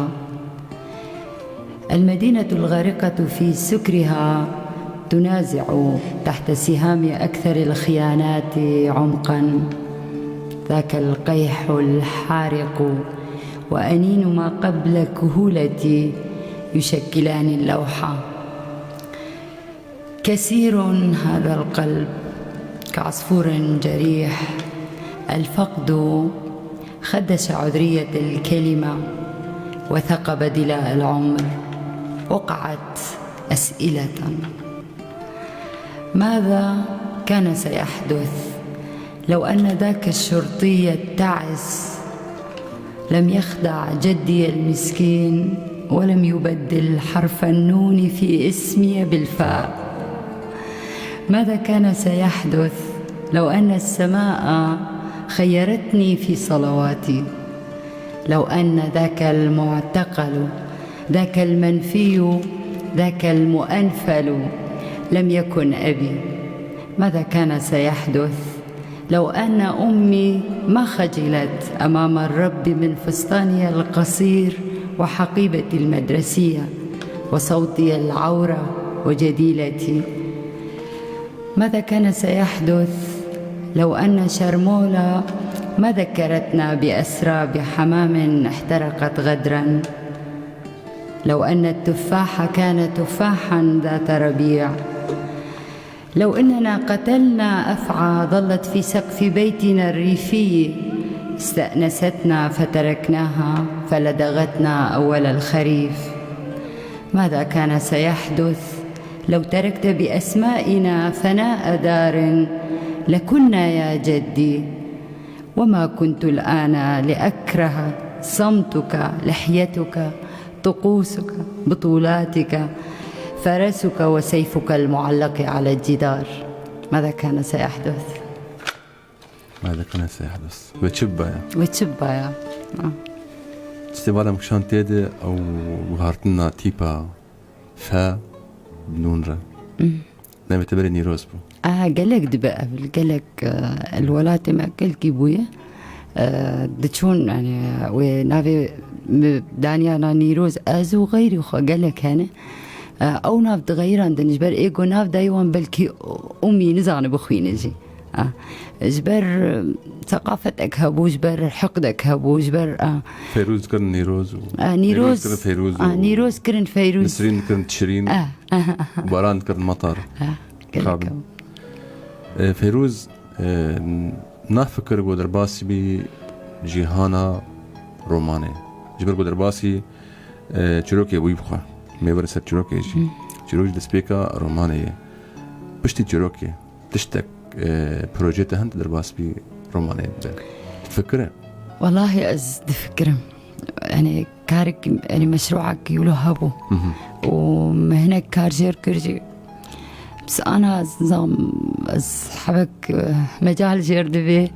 المدينة الغارقة في سكرها تنازع تحت سهام أكثر الخيانات عمقا. ذاك القيح الحارق وأنين ما قبل كهولة يشكلان اللوحة. كسير هذا القلب كعصفور جريح. الفقد خدش عذرية الكلمة وثقب دلاء العمر. وقعت أسئلة. ماذا كان سيحدث لو أن ذاك الشرطي التعس لم يخدع جدي المسكين ولم يبدل حرف النون في اسمي بالفاء؟ ماذا كان سيحدث لو أن السماء خيرتني في صلواتي؟ لو أن ذاك المعتقل، ذاك المنفي، ذاك المؤنفل لم يكن أبي، ماذا كان سيحدث لو أن أمي ما خجلت أمام الرب من فستاني القصير وحقيبتي المدرسية وصوتي العورة وجديلتي؟ ماذا كان سيحدث لو أن شرمولة ما ذكرتنا بأسراب حمام احترقت غدرا؟ لو أن التفاح كان تفاحا ذات ربيع؟ لو أننا قتلنا أفعى ظلت في سقف بيتنا الريفي، استأنستنا فتركناها فلدغتنا أول الخريف؟ ماذا كان سيحدث لو تركت بأسمائنا فناء دار لكنا يا جدي؟ وما كنت الآن لأكره صمتك، لحيتك، طقوسك، بطولاتك، فرسك وسيفك المعلق على الجدار. ماذا كان سيحدث؟ ماذا كان سيحدث؟ Wê çi bibaya? Wê çi bibaya? Ha. Tiştê bala min kişand tê de ew guhartina tîpa fe bi nûn re. Hmm. Navê te berê Nîroz bû. Aha, gelek dibe ev, gelek, e, li welatê me gelkî bûye. E, diçûn, yani, wê navê mi daniyana Nîroz, ez û xeyrî xwe gelek hene. E, ew nav dixeyirandin ji ber êgo nav dayê wan belkî umî nizane bixwîne jî. A, ji ber, e, seqafetek hebû, ji ber hiqdek hebû, ji ber, a. Feyrûz dikirin Nîroz û A, Nîroz, Feyrûz dikirin Feyrûz a, û Nîroz kirin Feyrûz. Nisrîn dikirin Tişrîn. A, a, a. Baran dikirin Matar. A, gelek Kabin. Ew. E, Feyrûz, e, na fikir ku derbasî bî cîhana romanê. Ji ber ku derbasî, e, çîrokê bûyî bixwe. Mêvir ser çîrokê jî. Hı. Çîrok jî destpêka romanê ye. Piştî çîrokê tiştek, e, projê te hene derbas bî romanê bibe? Difikire? Welahi ez difikirim. Yani karek, yani meşruak wilo hebû. Hı hı. Û me hinek kar jêr kir jî. Bes ana zam, ez hebek, e, mecal jêr divê.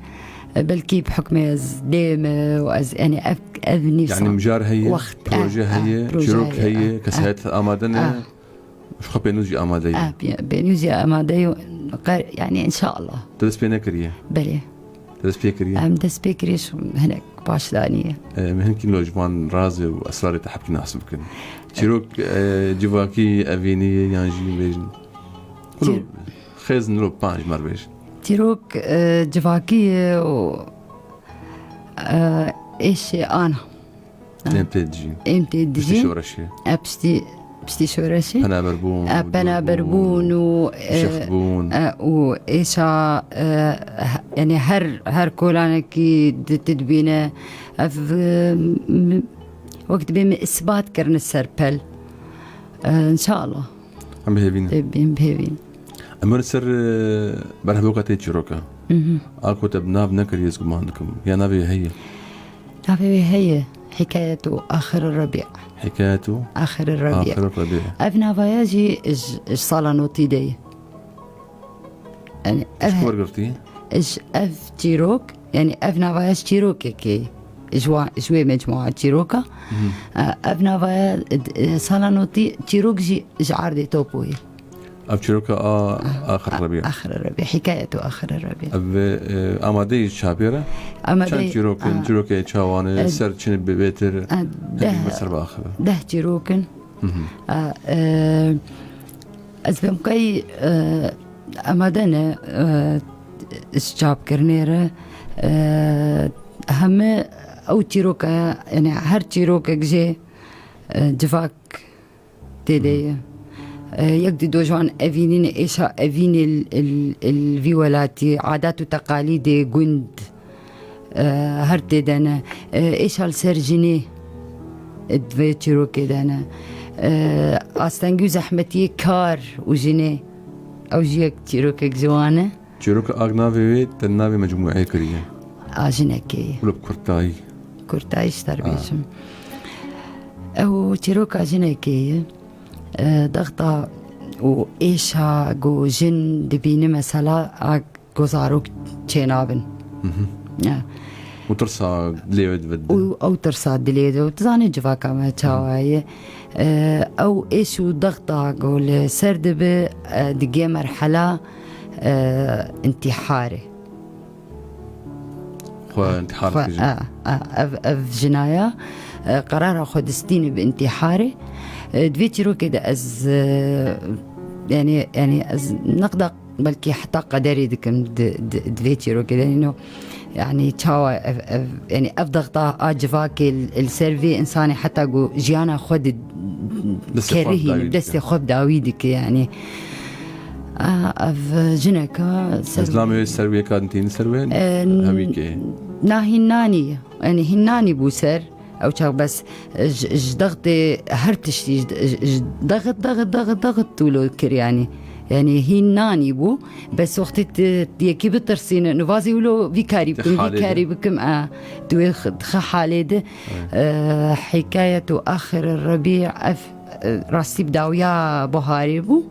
E, belkî bi hukmê ez dê me û ez, yani ev, ev nîvsan. Yani mijar heye, wext, proje e, heye, e, proje çîrok heye, heye, e, kesayet amade ne. E. Ji xwe pênûs jî amade ye. Ah, pê-, pênûs jî amade ye, qer-, yani, inşallah. Te dest pê nekiriye? Belê. Te dest pê kiriye? Em dest pê kiriye, şu hinek baş daniye. Em hinkî lo ji van razê û esrarê te hebkî nas bikin. Çîrok, e, civakî, evînî yan jî bêjin. Çîr- Xêzin lo panc mar bêjin. Çîrok, e, civakî ye û, e, êşê ana. Êm tê dijîn. Êm tê dijîn. Piştî şoreşê. E, piştî, piştî şoreşê. Penaberbûn, e, penaberbûn û, e, şextbûn. E, û êşa, e, yani her, her kolanekî di, tu dibîne. Ev, e, m-, wek dibê min îsbat kirine ser pel. E, înşallah. Em bi hêvî ne. Em bi hêvî ne. Em werin ser, e, berhevdoka te çîroka. Mhm. A ku te bi nav nekiriye, ez guman dikim. Ya navê wê heye? Navê wê heye. Hikayetu Axir Rebî. Hikayetu Axir Rebî. Axir Rebî. Ev navaya jî ji, ji sala notî de ye. Yani, Ji ev, ku wergirtî? Ji ev çîrok, yani ev navaya ji çîrokekê, ji wa-, ji wê mecmua çîroka. E, ev navaya, e, sala notî çîrok jî ji erdê topoyê. Ev çîroka a, Axir Rebî. Axir Rebî, hikayetu Axir Rebî. Ev, e, amadeyî çapê re? Amadeyî, Çend çîrok in, a, çîrokê çawan e, e, ser çi ne bêtir, e, hindî deh, ser bi axir. Deh çîrok in. E, e, Ez pê qey, e, amade ne, e, ji çapkirinê re, e, heme ew çîroka, yani her çîrokek jê, e, civak tê de ye. E, yek di do ji wan evînî ne, êşa evînê li, li, li vî welatî, adat û teqalîdê gund, e, her tê de ne. E, êşa li ser jinê, e, di vê çîrokê de ne. E, astengî û zehmetiyê kar û jinê, ew jî yek çîrokek ji wan e. Çîroka ak navê wê te navê mecmûeyê kiriye. A jinekê ye. Wilo bi kurtayî. Kurtayî ji te re bêjim. Ew çîroka jinekê ye. E, dexta û êşa ku jin dibîne mesela a ku zarok çênabin. Ya. Û tirsa dilê wê dibe. Û ew tirsa dilê de, û tu zanî civaka me çawa ye. E, ew êş û dexta ku li ser dibe, e, digê merhela, e, intîharê. Xwe intîhar Xwe, dike jin. A, a, ev, ev jinaya, e, qerara xwe distîne bi intîharê. E, di vê çîrokê de ez, e, yani, yani ez neqda belkî heta qederê dikim di, di, di vê çîrokê de, you know, yani çawa ev, ev, yani ev dexta a civakê li, li ser vê insanê heta ku jiyana xwe di Destê xwe kerihîne, bi dawî dike. Destê xwe bi dawî dike, yani. A, ev jineka ser Zilamê wê ser wê kadin tînin ser wê E, hewîkê. Na hîn nanî, yani hîn nanî bû ser. Ew çax bes ji, ji dextê her tiştî ji, ji, ji dexit, dexit, dexit, dexit tûlo kir yani. Yani hîn nanî bû. Bes wextê tu yekî bitirsîne, nivazî wilo vî karî Di bikim, vî halê de. karî bikim, a, tu wê x-, dixe halê de. Evet. E, hikayetu axir Rebî ev, e, rastî bi dawiya buharê bû.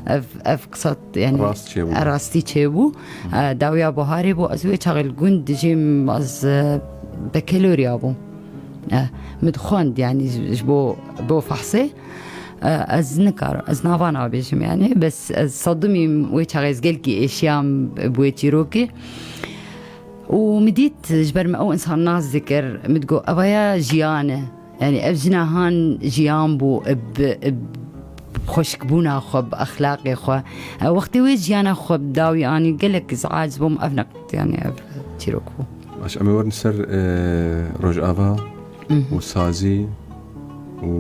Ev, ev qisat, yani, Rast çêbû. rastî çêbû. E, dawiya buharê bû. Ez wê çaxê li gund dijîm, ez, e, bekeloriya bûm. E, min dixwend, yani, ji, ji bo, bo fehsê. E, ez nikar, ez nava nabêjim, yani. Bes ez sedimîm wê çaxê ez gelkî êşiyam bi wê çîrokê. Û min dît, ji ber min ew însan nas dikir, min digot, "Eva ya jiyan e." Yani ev jina han jiyan bû, bi, bi xweşikbûna xwe, bi exlaqê xwe. E, wextê wê jiyana xwe bi dawî anî, gelek ez aciz bûm, ev neqt, yani ev çîrok bû. Baş, em ê werin ser, e, Rojava Mhm. û sazî û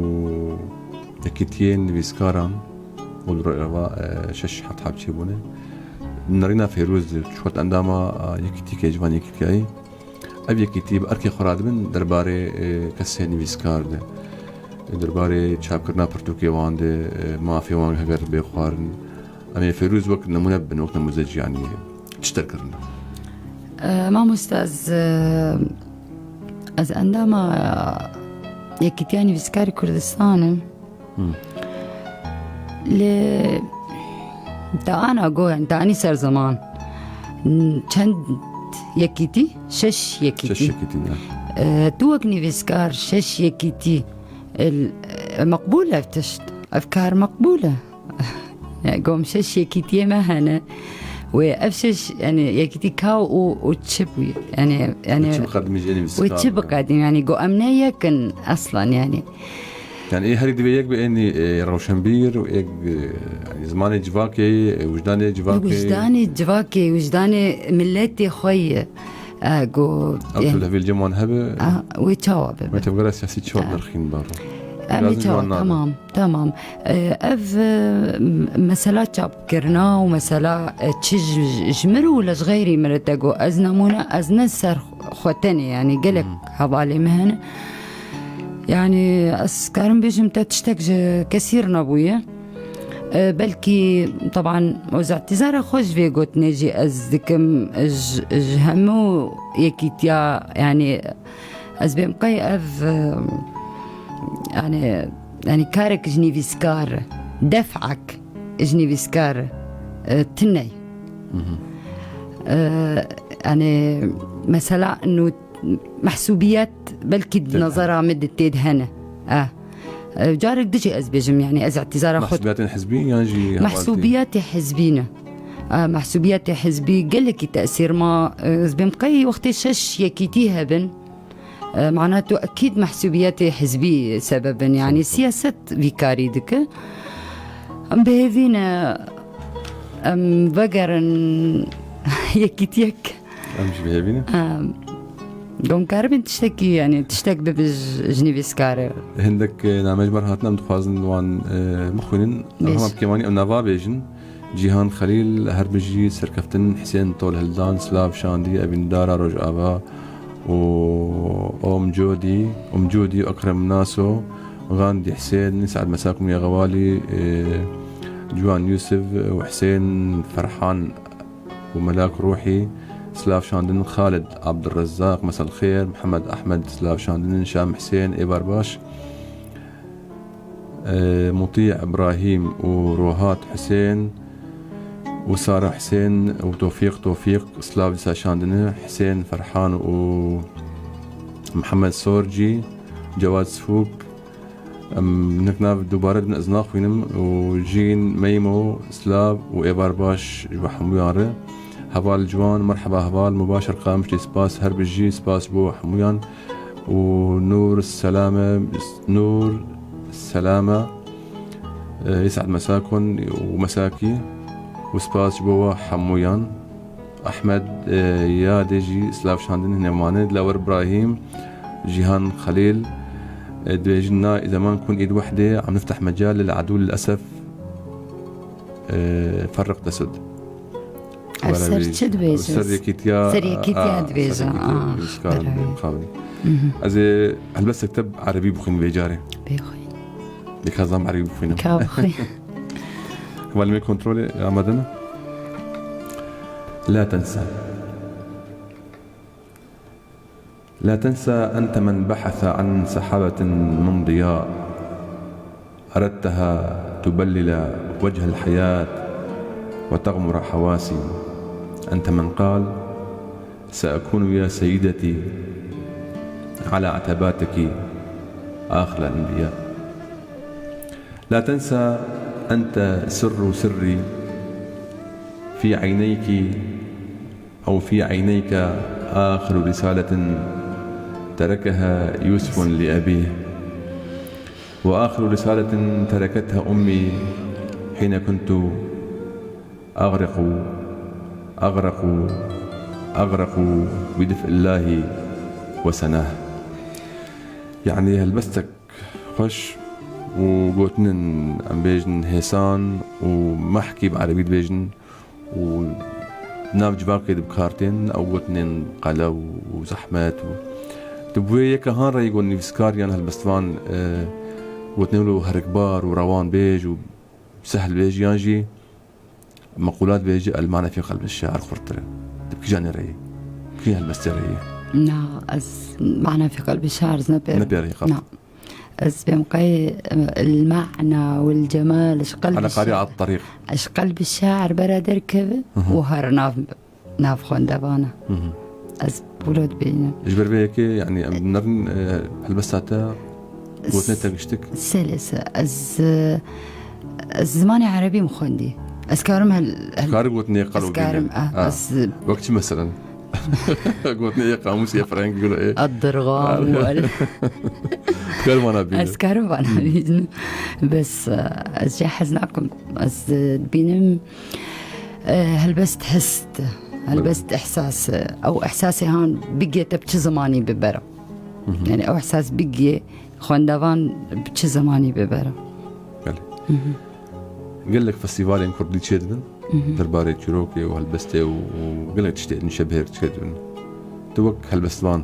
yekîtiyên nivîskaran û li Rojava, e, şeş heft heb çêbûne. Nerîna Fêrûz di çort endama, e, yekîtîkê, civan yekîtiyayî. Ev yekîtî bi erkê xwe radibin derbarê, e, kesê nivîskar de, derbarê çapkirina pirtûkê wan de, e, mafê wan heger bê xwarin. Em ê Fêrûz wek nemûne bibin, wek nemûze ciyaniyê. Çi te kirine? E, mamoste, ez, e, ez endama Yekîtiya Nivîskarê Kurdistan im. Hmm. Lê te ana go, yani te anî ser ziman. Çend yekîtî? Şeş yekîtî. Şeş yekîtî, ya. E, tu wek nivîskar şeş yekîtî, e, meqbûl ev tişt? Ev kar meqbûl e? Yani, gom şeş yekîtiyê me hene. Wê ev şeş, yani, yekîtî ka û, û çi bû? Yani, yani, Wê çi biqedimî ji ênî wê çi biqedîm? Yani, go em ne yek in eslan, yani. Yani, ê herî divê yek bi ênî, e, rewşenbîr û êk, e, yani, zimanê civakê, e, wijdanê civakê. Wijdanê civakê, wijdanê miletê xwe ye. E, go, Ew yani, tu lehvê li cem wan hebe? A, wê çawa bibe? Wê tevgera siyasî çawa A. derxîn baro? Em ê Lazim çawa, ji wan nabe. Tamam. Tamam. E, ev, e, m-, mesela çapkirina û mesela, e, çi ji, ji mir û le ji xeyrî mir te got. Ez nemûne, ez ne ser xwe tenê, yani gelek Hmm. hevalê me hene. Yani ez karim bêjim te tiştek ji kesî re nebûye. E, belkî, teban, wezî îtîzara xwe ji vê gotinê jî ez dikim, ji, ji hemû yekîtiya, yani, Ez bêm qey ev, e, yani, yani karek ji nivîskar, def'ek ji nivîskar, e, tine ye. E, yani, mesela, inu mehsûbiyet belkî di Tê de. Nazara min de tê de hene. E, e, carek dijî ez bêjim, yani, ez îtîzara xwe Mehsûbiyetên hizbî yan jî hevaltî? Mehsûbiyetê hizbî ne. E, mehsûbiyetê hizbî gelekî tesîr ma, e, ez bêm qey wextê şeş yekîtî hebin. E, mana tu ekîd mehsûbiyetê hizbî sebeb in, yani Sebeb. Siyaset vî karî dike. Em bi hêvî ne, em vegerin yekîtiyek. Em jî bi hêvî ne. Em, Em karibin tiştekî, yani tiştek bibe ji, ji nivîskarê. Hindek, e, name ji me re hatin, em dixwazin wan, e, bixwînin. Bêj. Hema bi kêmanî em nava bêjin. Cîhan Xelîl, her bijî, serkeftin, Hisên Tolhildan, Silav Şandî, Evîndara Rojava û Omcodî, Omcodî, Ekrem Naso, Gandî Hisên, Se'd Mesakun Yexewalî, e, Ciwan Yûsif û Hisên Ferhan û Melak Ruhî, Silav Şandin, Xalid Abdurrezzaq, Mesel Xêr, Mihemed Ehmed, Silav Şandin, Şam Hisên, Êvar Baş, e, Mutî Îbrahîm û Rohat Hisên û Sara Hisên û Tofîq Tofîq, Silav dîsa şandine, Hisên Ferhan û Mihemed Sorcî, Cewad Sifûk, em hinek nav dubare dibin ez naxwînim û Jîn, Meymo, Silav û Êvar Baş ji bo hemûyan re. Heval Ciwan, merheba heval, Mubaşir Qamişlî, spas her bijî, spas ji bo hemûyan. û Nûr Selame, Nûr Selame, e, Îsad Mesakon û Mesakî û spas ji bo we hemûyan. Ehmed, e, Yadê jî silav şandin hinê mane. Dilawar Ibrahîm, Cîhan Xelîl, e, dibêjin na zaman kun îd wehdê, em nifteh mecal lil edû lil esef, e, ferriq tesud. Ev ser çi dibêje? Ser yekîtiya, Ser yekîtiya a, dibêje. Ser yekîtiya, a, dibêje, karin, karin. Mhm. Ez ê helbestek te bi erebî bixwînim vê carê. Bêxwîn. Bê ka zam erebî bixwînim. Ka bixwîn. Kemalê me kontrolê, amade ne? لا تنسى. لا تنسى أنت من بحث عن سحابة من ضياء أردتها تبلل وجه الحياة وتغمر حواسي. أنت من قال: سأكون يا سيدتي على عتباتك آخر الأنبياء. لا تنسى أنت سر سري في عينيك أو في عينيك آخر رسالة تركها يوسف لأبيه، وآخر رسالة تركتها أمي حين كنت أغرق، أغرق، أغرق بدفء الله وسناه. يعني helbestek xweş û gotinên em bêjin hêsan û mehkî bi erebî dibêjin, û nav civakê de bi kar tên, ew gotinên qelew û zehmet û di bo yeke han reyî got nivîskar yan helbestvan, e, gotinên wilo herikbar û rewanbêj û sehlbêj yan jî meqûlat bêjî, المعنى في قلب الشاعر xurttir e. Di bi kîjanê reyî? Kî helbestê reyî? Na, ez معنى في قلب الشاعر ez ne pê. Ne pê reyî qat. Na. Ez bêm qey, e, المعنى والجمال ji qelbî Ala qari şair. At tarîq. Ji qelbî şair bera derkeve Hı hı. û her nav, nav xwendevana. Hı hı. Ez wilo dibînim. Ji ber vê yekê, yani, em dinerin, e, helbesta te gotinê te giştik. Selese. Ez, e, ez zimanê erebî min xwendî. Ez karim hel, hel Kari gotinê qelo ez karim, bîne. Ah, Ha. ez Wek çi meselen? Gotinê yê qamûs yê frengî gilo ê. Ad dirxam Ah. wal. Kar vana bîne. Ez karim vana bîne. Bes, e, ez jê hez nakim. Ez, e, dibînim, e, helbest his. Helbest ihsas. Ew ihsasê han bigê te bi çi zimanî bibere. Hı hı. Yani ew ihsas bigê xwendevan bi çi zimanî bibere. Belê. Hı hı. Gelek festîvalên kurdî çêdibin. Mhm. Derbarê çîrokê û helbestê û, û gelek tiştê nîşebihêr çêdibin. Tu wek helbestvan,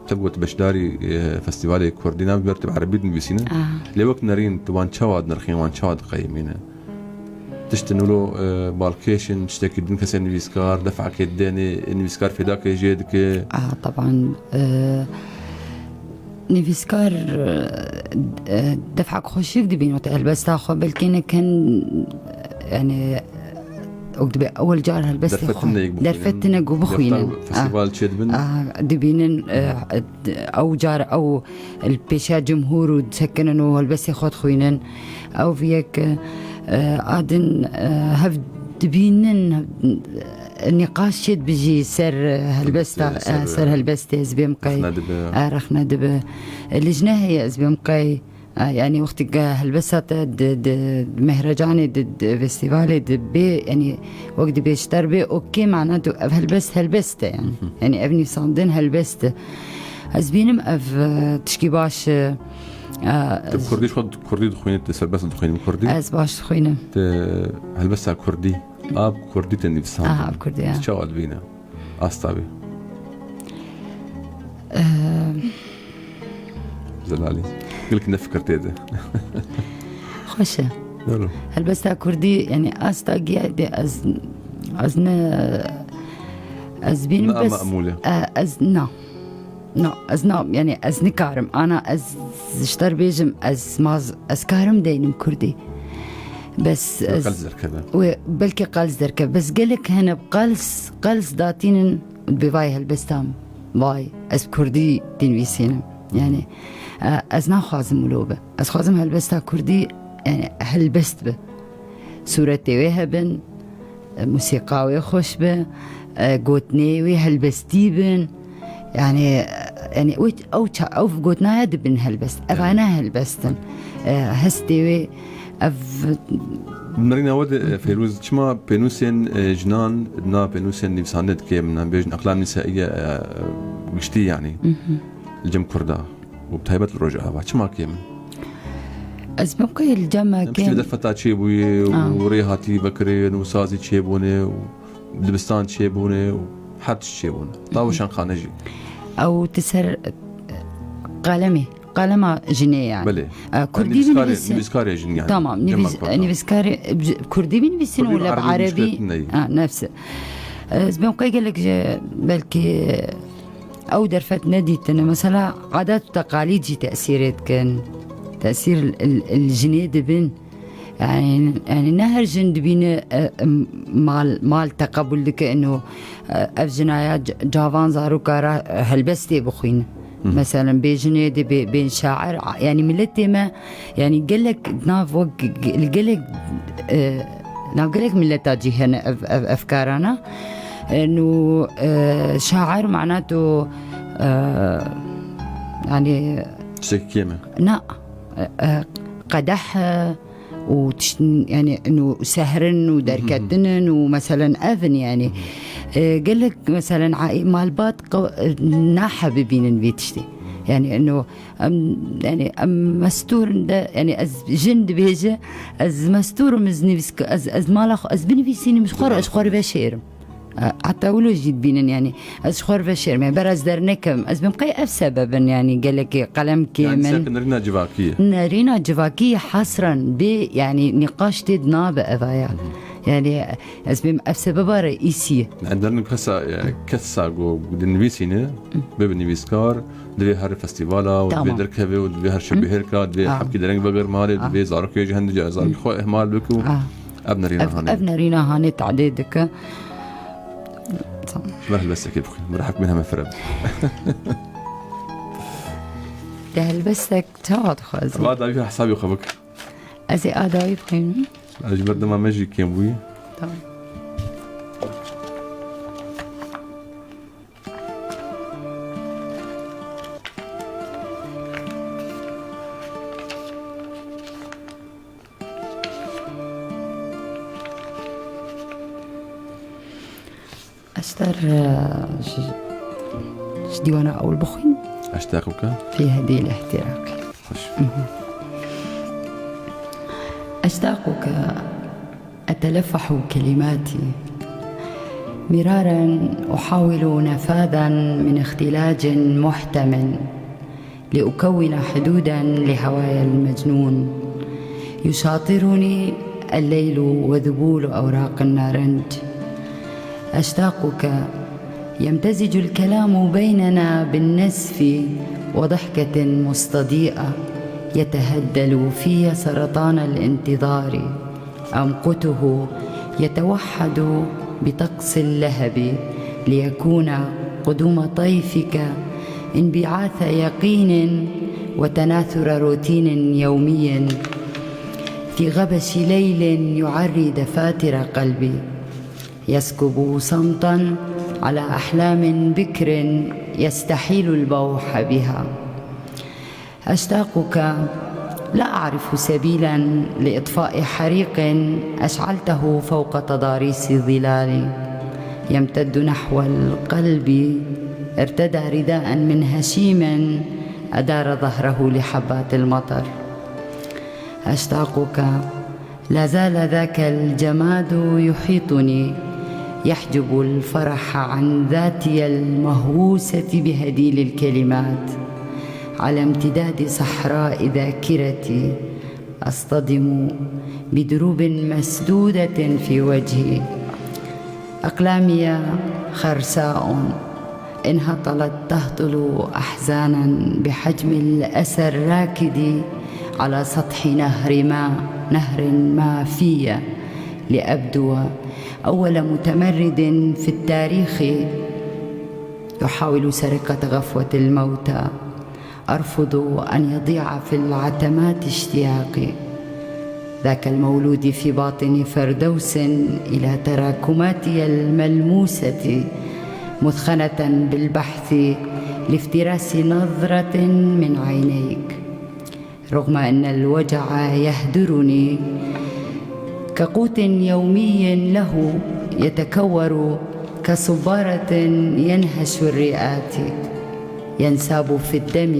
te got beşdarî, e, festîvalê kurdî nabî ber tu bi erebî dinivîsîne. Aha. Lê wek nerîn tu wan çawa dinirxîn, wan çawa diqeyimîne? Tiştin wilo, e, balkêş in, tiştekî din kesê nivîskar, defekê dênê, nivîskar fêdakê jê dike. Aha, teban, e, Nivîskar, e, e, defek xweşik dibîn û te helbesta xwe belkê nekin, yani, wek dibê ewil car helbestê xwe, derfetinek û bixwînin. Festîval çêdibin. Ah, dibînin, e, ew car ew li pêşiya cumhûr û disekinin û helbestê xwe dixwînin. Ew viyek, e, a din, e, hev dibînin, nîqaş çêdibijî ser, e, helbesta, helbestê, ser, e, ser helbestê, ez bêm qey, rexne dibe. E, rexne dibe. E, lijne heye, ez bêm qey. E, yani wextî ke helbesta te di, di mehrecanê, di, di festîvalê, di bê, yani wek di bêşter bê, okê, mana tu ev helbest, helbest e yani. Hı hı. Yani ev nivîsandin helbest e. Ez bînim ev, e, tişkî baş e. E, tu kurdî, xwe kurdî dixwînî, tu serbest dixwînî bi kurdî? Ez baş dixwînim. Tu helbesta kurdî, a bi kurdî te nivîsandin. Aha, bi kurdî, ya. Çawa dibîne? Asta wî. Eee, Zelalî. Gelek ne fikir tê de. Xweş e. Helbesta kurdî, yani asta giya de ez, ez ne, ez bînim. Na bes, mamûl e. E, ez, na. Na, ez na, yani ez nikarim. Ana ez ji te re bêjim, ez maz, ez karim deynim kurdî. Bes ez qels derkeve. Wê, belkî qels derkeve. Bes gelek hene qels, qels datînin bi vay helbestan. Vay, ez kurdî dinivîsînim. Yani, e, ez naxwazim wilo be. Ez xwazim helbesta kurdî, yani, helbest be. Sûretê wê hebin, e, musîqa wê xweş be, e, gotinê wê helbestî bin. Yani, e, yani, wê, ew ça-, ew gotinaya dibin helbest. Eva ne helbest in. E, hestê wê, ev Nerîna we de, e, Feyrûz, çima pênûsên, e, jinan, na pênûsên nivîsandinê dikê min, em bêjin, eqlam nîsaiye, e, giştî, yani, li cem Kurda? û bi taybet li Rojava çima kêm in? Ez mewqeyê li cem me kêm. Em piştî derfeta çêbûyê û rê hatî vekirin û sazî çêbûne û dibistan çêbûne û her tişt çêbûne. Ta weşanxane jî. Ew ti ser, e, qalemê, qalema jinê yani. Belê. E, kurdî nivîskarê, nivîskarê jin yani. Tamam, nivîskarê, e, kurdî binivîsin û le bi erebî. Ha, nefsi. E, ez mewqeyê gelek ji belkî Ew derfet nedîtine. Mesela, adet û teqalîd jî tesîrê dikin. Tesîr li, li, li jinê dibin. Yani, yani ne her jin dibîne, e, e, mal, mal teqebûl dike ino, e, ev jinaya c-, cavan zaroka ra, e, helbestê bixwîne. Hı hı. Meselen, bê jinê de bê, bên şair, a-, yani milletê me Yani gelek nav wek ge-, gelek, e, nav gelek milleta cî hene ev, ev, ev karana. E, nû, e, şair mana tu, e, yani Tiştekî kêm e. Na, e, e, qedeh, e, û tişt, yani nû sehrin û derketinin û meselen evin yani. E, gelek meselen a-, malbat qe-, e, nahe bibînin vê tiştê. Yani eno Em, yani, em mestûr in de, yani, ez jin dibêje, ez mestûr im, ez nivîsk-, ez, ez mala xwe, ez binivîsînim, ji xwe re, ji xwe re veşêrim. E, heta wilo jî dibînin, yani, ez ji xwe re veşêrim, yani, ber ez dernekevim. Ez bim qey ev sebeb in, yani, gelekê qelem kêm in. Yani, ser nerîna civakî ye. Nerîna civakî ye hesren, bê, yani, nîqaş tê de nabe eva ya. Hı hı. Yani, ez bim ev sebeba reîsî ye. Yani, derin kesa, yani, kesa ku dinivîsîne, bibe nivîskar, Divê her festîvala û divê derkeve û divê her şebihêrka, divê hepkî dereng vegere malê, divê zarokê jî hende zarokê xwe ihmal bike û ev nerîna hanê. Ev nerîna hanê tadê dike. Ji ber helbestekê bixwîn, bi hepkî min heme fire be. De helbestek çawa dixwazî? Va dawî hesabê xwe bike. Ez ê a dawî bixwînim. Ez ji ber dema me jî kêm bûyî. Tamam. Eşter, e, ji, ji dîwana ewil bixwîn. Eştaq bike. Fî hedî lehtiraqî. Xweş. Mhm. أشتاقك، أتلفح كلماتي مرارا، أحاول نفاذا من اختلاج محتم لأكون حدودا لهواي المجنون. يشاطرني الليل وذبول أوراق النارنج. أشتاقك، يمتزج الكلام بيننا بالنسف وضحكة مستضيئة، يتهدل في سرطان الانتظار. أمقته يتوحد بطقس اللهب، ليكون قدوم طيفك انبعاث يقين وتناثر روتين يومي في غبش ليل يعري دفاتر قلبي. يسكب صمتا على أحلام بكر يستحيل البوح بها. أشتاقك، لا أعرف سبيلا لإطفاء حريق أشعلته فوق تضاريس ظلالي. يمتد نحو القلب، ارتدى رداء من هشيم أدار ظهره لحبات المطر. أشتاقك، لا زال ذاك الجماد يحيطني، يحجب الفرح عن ذاتي المهووسة بهديل الكلمات. على امتداد صحراء ذاكرتي أصطدم بدروب مسدودة في وجهي. أقلامي خرساء انهطلت تهطل أحزانا بحجم الأسى الراكد على سطح نهر ما، نهر ما في، لأبدو أول متمرد في التاريخ يحاول سرقة غفوة الموتى. أرفض أن يضيع في العتمات اشتياقي، ذاك المولود في باطن فردوس إلى تراكماتي الملموسة، مثخنة بالبحث لافتراس نظرة من عينيك. رغم أن الوجع يهدرني كقوت يومي له، يتكور كصبارة ينهش الرئات، ينساب في الدم،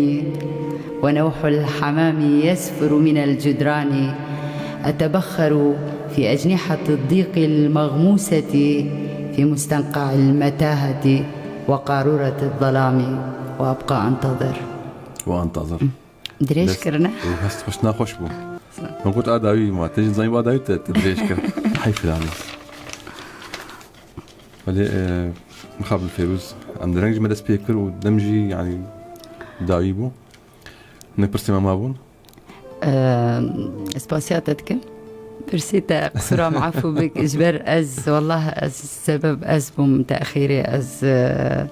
ونوح الحمام يزفر من الجدران. أتبخر في أجنحة الضيق المغموسة في مستنقع المتاهة وقارورة الظلام، وأبقى أنتظر. وأنتظر. Dirêj kirine. Hest xweş, naxweş bû. Min got a dawî ma, te jî zanî a dawî te, te dirêj kir. Heyf yani. Belê, e, mixabin Fêrûz, em dereng jî me dest pê kir û dem jî, yani, dawî bû. Hinek pirsê me mabûn? Eee, spasiya te dikim. Pirsê te qisûra min afû bik. Ji ber ez, wallah, ez sebeb ez bûm texîrê, ez, eee,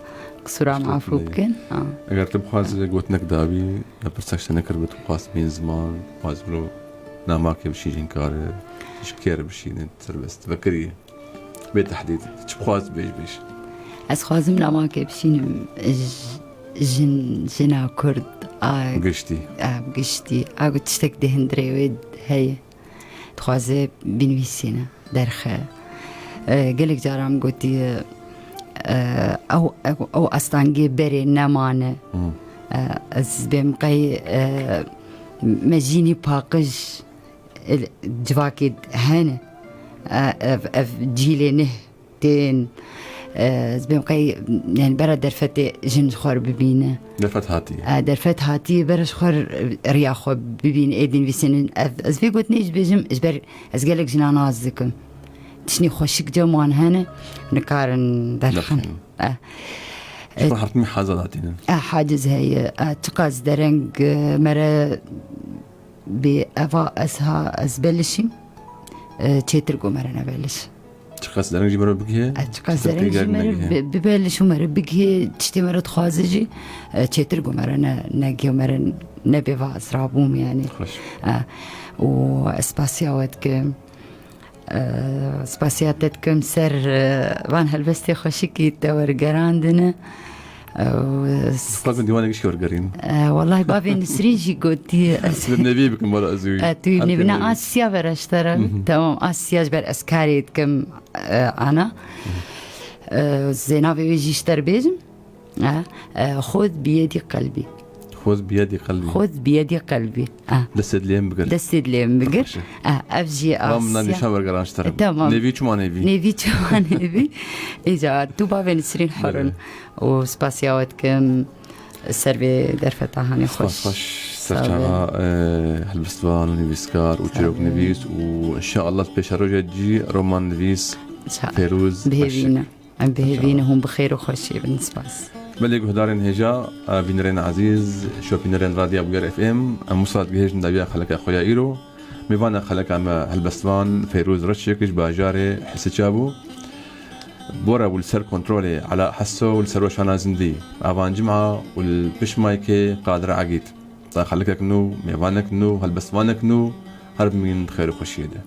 qisûra min afû bikin. Ha. Eger tu bixwazî gotinek dawî, ya pirsek te nekiribû, tu bixwazî bîn ziman, bixwazî mirov namakê bişî, jînkar e, ji kê re bişînin, serbest, vekirî. Bê tehdîd. Çi bixwaz bêj bêj. Ez xwazim namakê bişînim, j-, jin, jina Kurd, a, giştî. A, giştî. A, ku tiştek di hundirê wê heye. Dixwaze binivîsîne, derxe. E, gelek caran gotiye, e, ew, ew, ew astangê berê nemane. Hmm. E, ez bêm qey, e, me jînî paqij civakê hene, e, ev, ev cîlê neh tên, e, ez bêm qey, yani, bera derfetê jin ji xwe re bibîne. Derfet hatiye. E, derfet hatiye, bera ji xwe re riya xwe bibîne, êdî nivîsînin. Ev, ez vê gotinê jî bêjim, ji ber ez gelek jinan nas dikim. Tiştî xweşik cem wan hene, nikarin derxin. Derxin. E. Ji xwe hertimî haza datînin. E, haciz heye. E, çiqas dereng, e, mere Bê eva ez ha, ez belişîm, e, çêtir ku mere nebeliş. Çiqas dereng jî mere bigihê, e, çiqas dereng jî mere bi-, bibeliş û mere bigihê, tiştê mere dixwaze jî, e, çêtir ku mere ne, negihê mere nebê va ez rabûm yani. Xweş. E, û ez spasiya we dikim. Eee, spasiya te dikim ser, eee, van helbestê xweşikî te wergerandine. Eee, s- Dixwazim dîwanekî jî wergerînim. Eee, wellahî bavê Nisrîn jî gotiye ez Li nevî bikim wala ez wî. Eee, tu Her nivîna têmê. Asya vera ji te re. Mhm. Tamam, Asya ji ber ez karê dikim, eee, ana. Mhm. Eee, zênavê wê jî ji te re bêjim. E, e, xwed biyedî qelbî. Xwed biyedî qelbî. Xwed biyedî qelbî. E. Destê dilê min bigir. Destê dilê min bigir. Baş e. E, ev jî Asya. Min nîşan wergeran ji te re. E, tamam. Nêvî çima nêvî? Nêvî çima nêvî? Îca tu bavê Nisrîn Herin. Belê. Û spasiya we dikim ser vê derfeta hanê xweş. Spas xweş. Ser çava, e, helbestvan û nivîskar û çîroknivîs û inşallah pêşerojê cî romannivîs Fêrûz Beşik. Bihêvîne. Em bi hêvî ne hûn bi xêr û xweşiyê bin. Spas. Belê guhdarên hêja, e, bînerên ezîz, şopînerên Radya Bûyer F M, em wisa digihêjin dawiya xeleka xwe ya îro. Mêvana xeleka me helbestvan Feyrûz Reçek ji bajarê Hisiça bû. Bora bû li ser kontrolê Ela Heso û li ser weşana zindî Avan Cima û li pişt maykê Qadir Egîd. Ta xelekek nû, mêvanek nû, helbestvanek nû, her bimînin bi xêr û xweşiyê de.